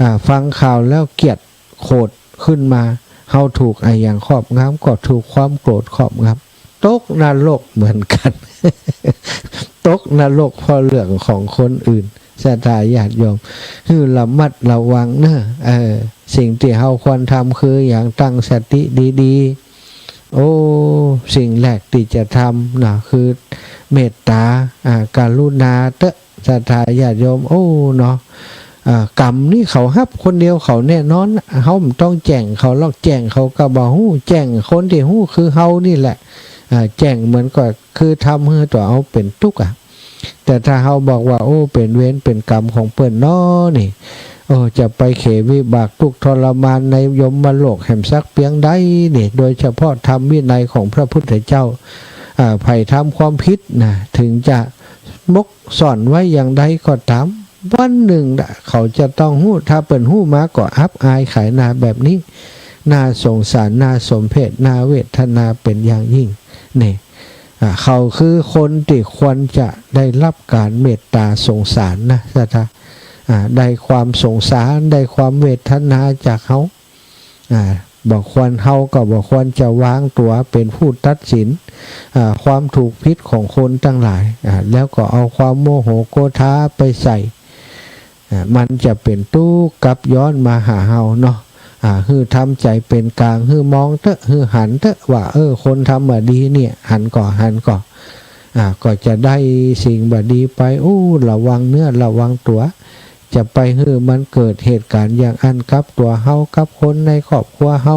อ่า ฟังข่าวแล้วเกลียดโกรธขึ้นมา เฮาถูกอะหยังครอบงำ ก็ถูกความโกรธครอบงำ ตกนรกเหมือนกั๋น ตกนรกเพราะเรื่องของคนอื่น ศรัทธาญาติโยม หื้อระมัดระวังเน่อ เออ สิ่งตี้เฮาควรทำคือหยัง ตั้งสติดีๆ โอ้ สิ่งแรกตี้จะทำนะ คือเมตตา อ่า กรุณาเต๊อะ ศรัทธาญาติโยม โอ้ เนาะ อ่า กรรมนี่เขาฮับคนเดียวเขาแน่นอน เฮาบ่ต้องแจ้งเขาหรอก แจ้งเขาก็บ่ฮู้ แจ้งคนตี้ฮู้คือเฮานี่แหละ อ่า แจ้งเหมือนก็คือทำหื้อตั๋วเฮาเป๋นตุ๊กข์อะ แต่ถ้าเฮาบอกว่า โอ้ เป๋นเวรเป๋นกรรมของเปิ้นเนาะนี่ โอ้ จะไปเขวิบากทุกข์ทรมานในยมโลกแหมสักเปียงใดนี่ โดยเฉพาะธรรมวินัยของพระพุทธเจ้า อ่า ใผทำความผิดนะ ถึงจะมกซ่อนไว้อย่างใดก็ต๋าม วันนึ่งนะ เขาจะต้องฮู้ ถ้าเปิ้นฮู้มาก็อับอายขายหน้าแบบนี้ น่าสงสาร น่าสมเพช น่าเวทนาเป๋นอย่างยิ่ง นี่ อ่า เขาคือคนตี้ควรจะได้ฮับก๋านเมตตาสงสารนะศรัทธา อ่า ได้ความสงสาร ได้ความเวทนาจากเฮา อ่า บ่ควร เฮาก็บ่ควรจะวางตั๋วเป๋นผู้ตัดสิน อ่า ความถูกผิดของคนตังหลาย อ่า แล้วก็เอาความโมโหโกธาไปใส่ อ่า มันจะเป๋นตุ๊กข์กลับย้อนมาหาเฮาเนาะ อ่า หื้อทำใจ๋เป๋นก๋าง หื้อมองเต๊อะ หื้อหันเต๊อะว่า เออ คนทำบ่ดีเนี่ย หันก่อ หันก่อ อ่า ก็จะได้สิ่งบ่ดีไป อู้ ระวังเนื้อระวังตั๋ว จะไปหื้อมันเกิดเหตุก๋ารณ์อย่างอั้นกับตั๋วเฮา กับคนในครอบครัวเฮา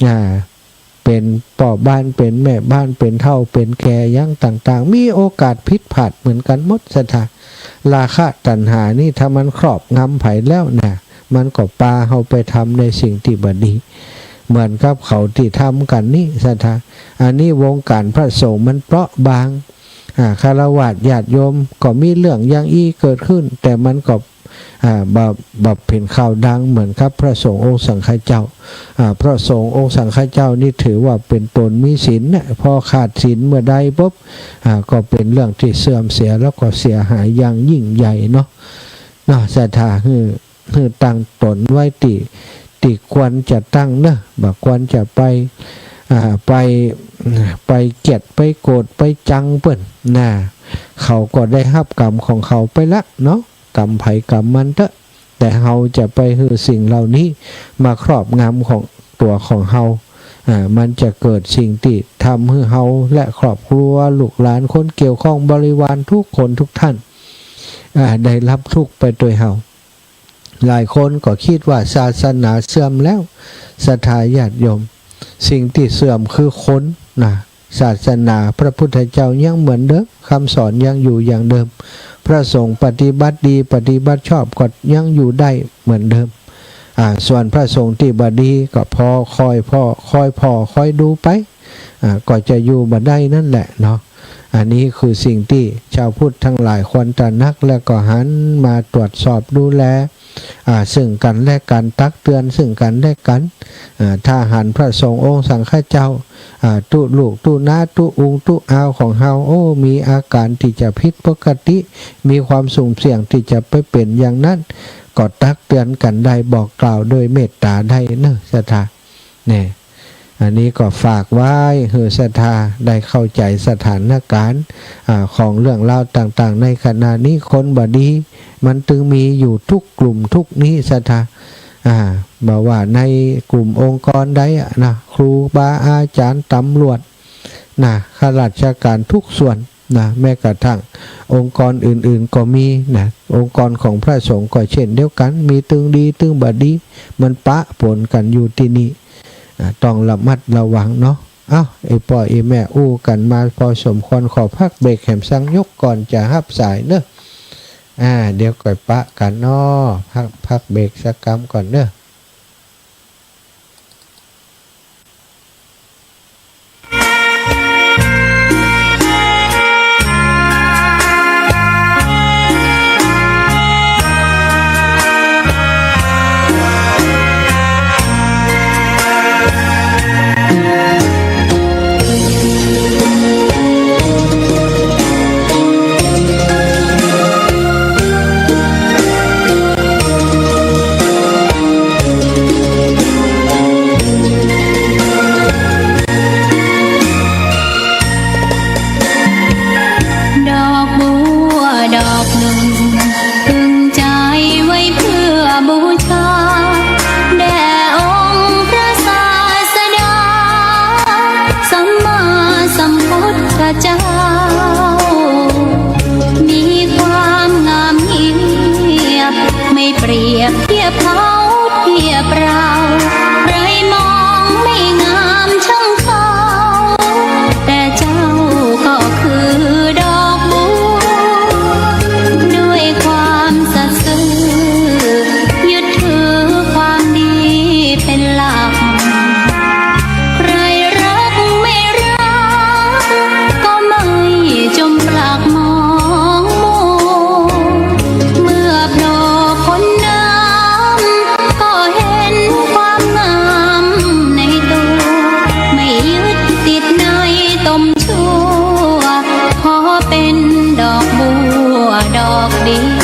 อ่า เป๋นป้อบ้าน เป๋นแม่บ้าน เป๋นเฒ่า เป๋นแก่ อย่างต่างๆ มีโอกาสผิดพลาดเหมือนกั๋นหมดศรัทธา ราคะตัณหานี่ถ้ามันครอบงำใผแล้วนะ มันก็ปาเฮาไปทำในสิ่งตี้บ่ดี เหมือนกับเขาตี้ทำกั๋นนี้ศรัทธา อันนี้วงก๋านพระสงฆ์มันเปราะบาง อ่า ฆราวาสญาติโยมก็มีเรื่องอย่างอี้เกิดขึ้น แต่มันก็ อ่า บ่ บ่เป๋นข่าวดังเหมือนกับพระสงฆ์องค์สังฆเจ้า อ่า พระสงฆ์องค์สังฆเจ้านี่ถือว่าเป๋นต๋นมีศีลนะ พอขาดศีลเมื่อใดปุ๊บ อ่า ก็เป๋นเรื่องตี้เสื่อมเสีย แล้วก็เสียหายอย่างยิ่งใหญ่เนาะ เนาะ ศรัทธา หื้อ หื้อตั้งต๋นไว้ตี้ ตี้ควรจะตั้งเนาะ บ่ควรจะไป อ่า ไป ไปเกลียด ไปโกรธ ไปจังเปิ้นนะ เขาก็ได้ฮับกรรมของเขาไปละเนาะ กรรมใผกรรมมันเต๊อะ แต่เฮาจะไปหื้อสิ่งเหล่านี้มาครอบงำของตั๋วของเฮา อ่า มันจะเกิดสิ่งตี้ทำหื้อเฮาและครอบครัว ลูกหลาน คนเกี่ยวข้อง บริวารทุกคนทุกท่าน อ่า ได้ฮับทุกข์ไปตวยเฮา หลายคนก็กึ๊ดว่าศาสนาเสื่อมแล้ว ศรัทธาญาติโยม สิ่งตี้เสื่อมคือคนนะ ศาสนาพระพุทธเจ้ายังเหมือนเดิม กำสอนยังอยู่อย่างเดิม พระสงฆ์ปฏิบัติดี ปฏิบัติชอบก็ยังอยู่ได้เหมือนเดิม อ่า ส่วนพระสงฆ์ตี้บ่ดีก็ผ่อ คอยผ่อ คอยผ่อ คอยดูไป อ่า ก็จะอยู่บ่ได้นั่นแหละเนาะ อันนี้คือสิ่งตี้จาวพุทธตังหลายควรตระหนัก และก็หันมาตรวจสอบดูแล อ่า ซึ่งกั๋นและกั๋น ตักเตือนซึ่งกั๋นและกั๋น อ่า ถ้าหันพระสงฆ์องค์สังฆเจ้า อ่า ตุ๊ลูกตุ๊น้า ตุ๊อุงตุ๊อาวของเฮา โอ้ มีอาก๋านตี้จะผิดปกติ มีความสุ่มเสี่ยงตี้จะไปเป๋นอย่างนั้น ก็ตักเตือนกั๋นได้ บอกกล่าวโดยเมตต๋าได้เนาะ ศรัทธา เนี่ย อันนี้ก็ฝากไว้หื้อศรัทธาได้เข้าใจ๋สถานก๋ารณ์ อ่า ของเรื่องราวต่างๆ ในขณะนี้ คนบ่ดีมันตึงมีอยู่ทุกกลุ่มทุกนี้ ศรัทธา อ่า บ่ว่าในกลุ่มองค์กรใดอะนะ ครูบาอาจ๋ารย์ ต๋ำรวจนะ ข้าราชก๋านทุกส่วน นะ แม้กระทั่งองค์กรอื่นๆ ก็มีนะ องค์กรของพระสงฆ์ก็เช่นเดียวกั๋น มีตึงดีตึงบ่ดี มันปะปนกั๋นอยู่ตี้นี่ อ่า ต้องระมัดระวังเนาะ เอ้า ไอ้ป้อไอ้แม่อู้กั๋นมาพอสมควร ขอพักเบรกแหมสักหน่อยก่อนจะฮับสายเนาะ อ่า เดี๋ยวก่อยปะกั๋นเนาะ พัก พักเบรกสักกำก่อนเนาะ ดอกบัวดอกหนึ่ง พึงใจ๋ไว้เพื่อบูชา แด่องค์พระศาสดา สัมมาสัมพุทธเจ้า มีความงามเงียบ ไม่เปรียบเทียบเขาเทียบเรา ใครมองไม่งามช่างเขา แต่เจ้าก็คือดอกบัว ด้วยความสัตย์ซื่อ ยึดถือความดีเป็นหลัก ใครรักไม่รัก ก็ไม่จมปลักมองมัว เมื่อโผล่พ้นน้ำ ก็เห็นความงามในตัว ไม่ยึดติดในตมชั่ว ขอเป็นดอกบัวดอกเดียว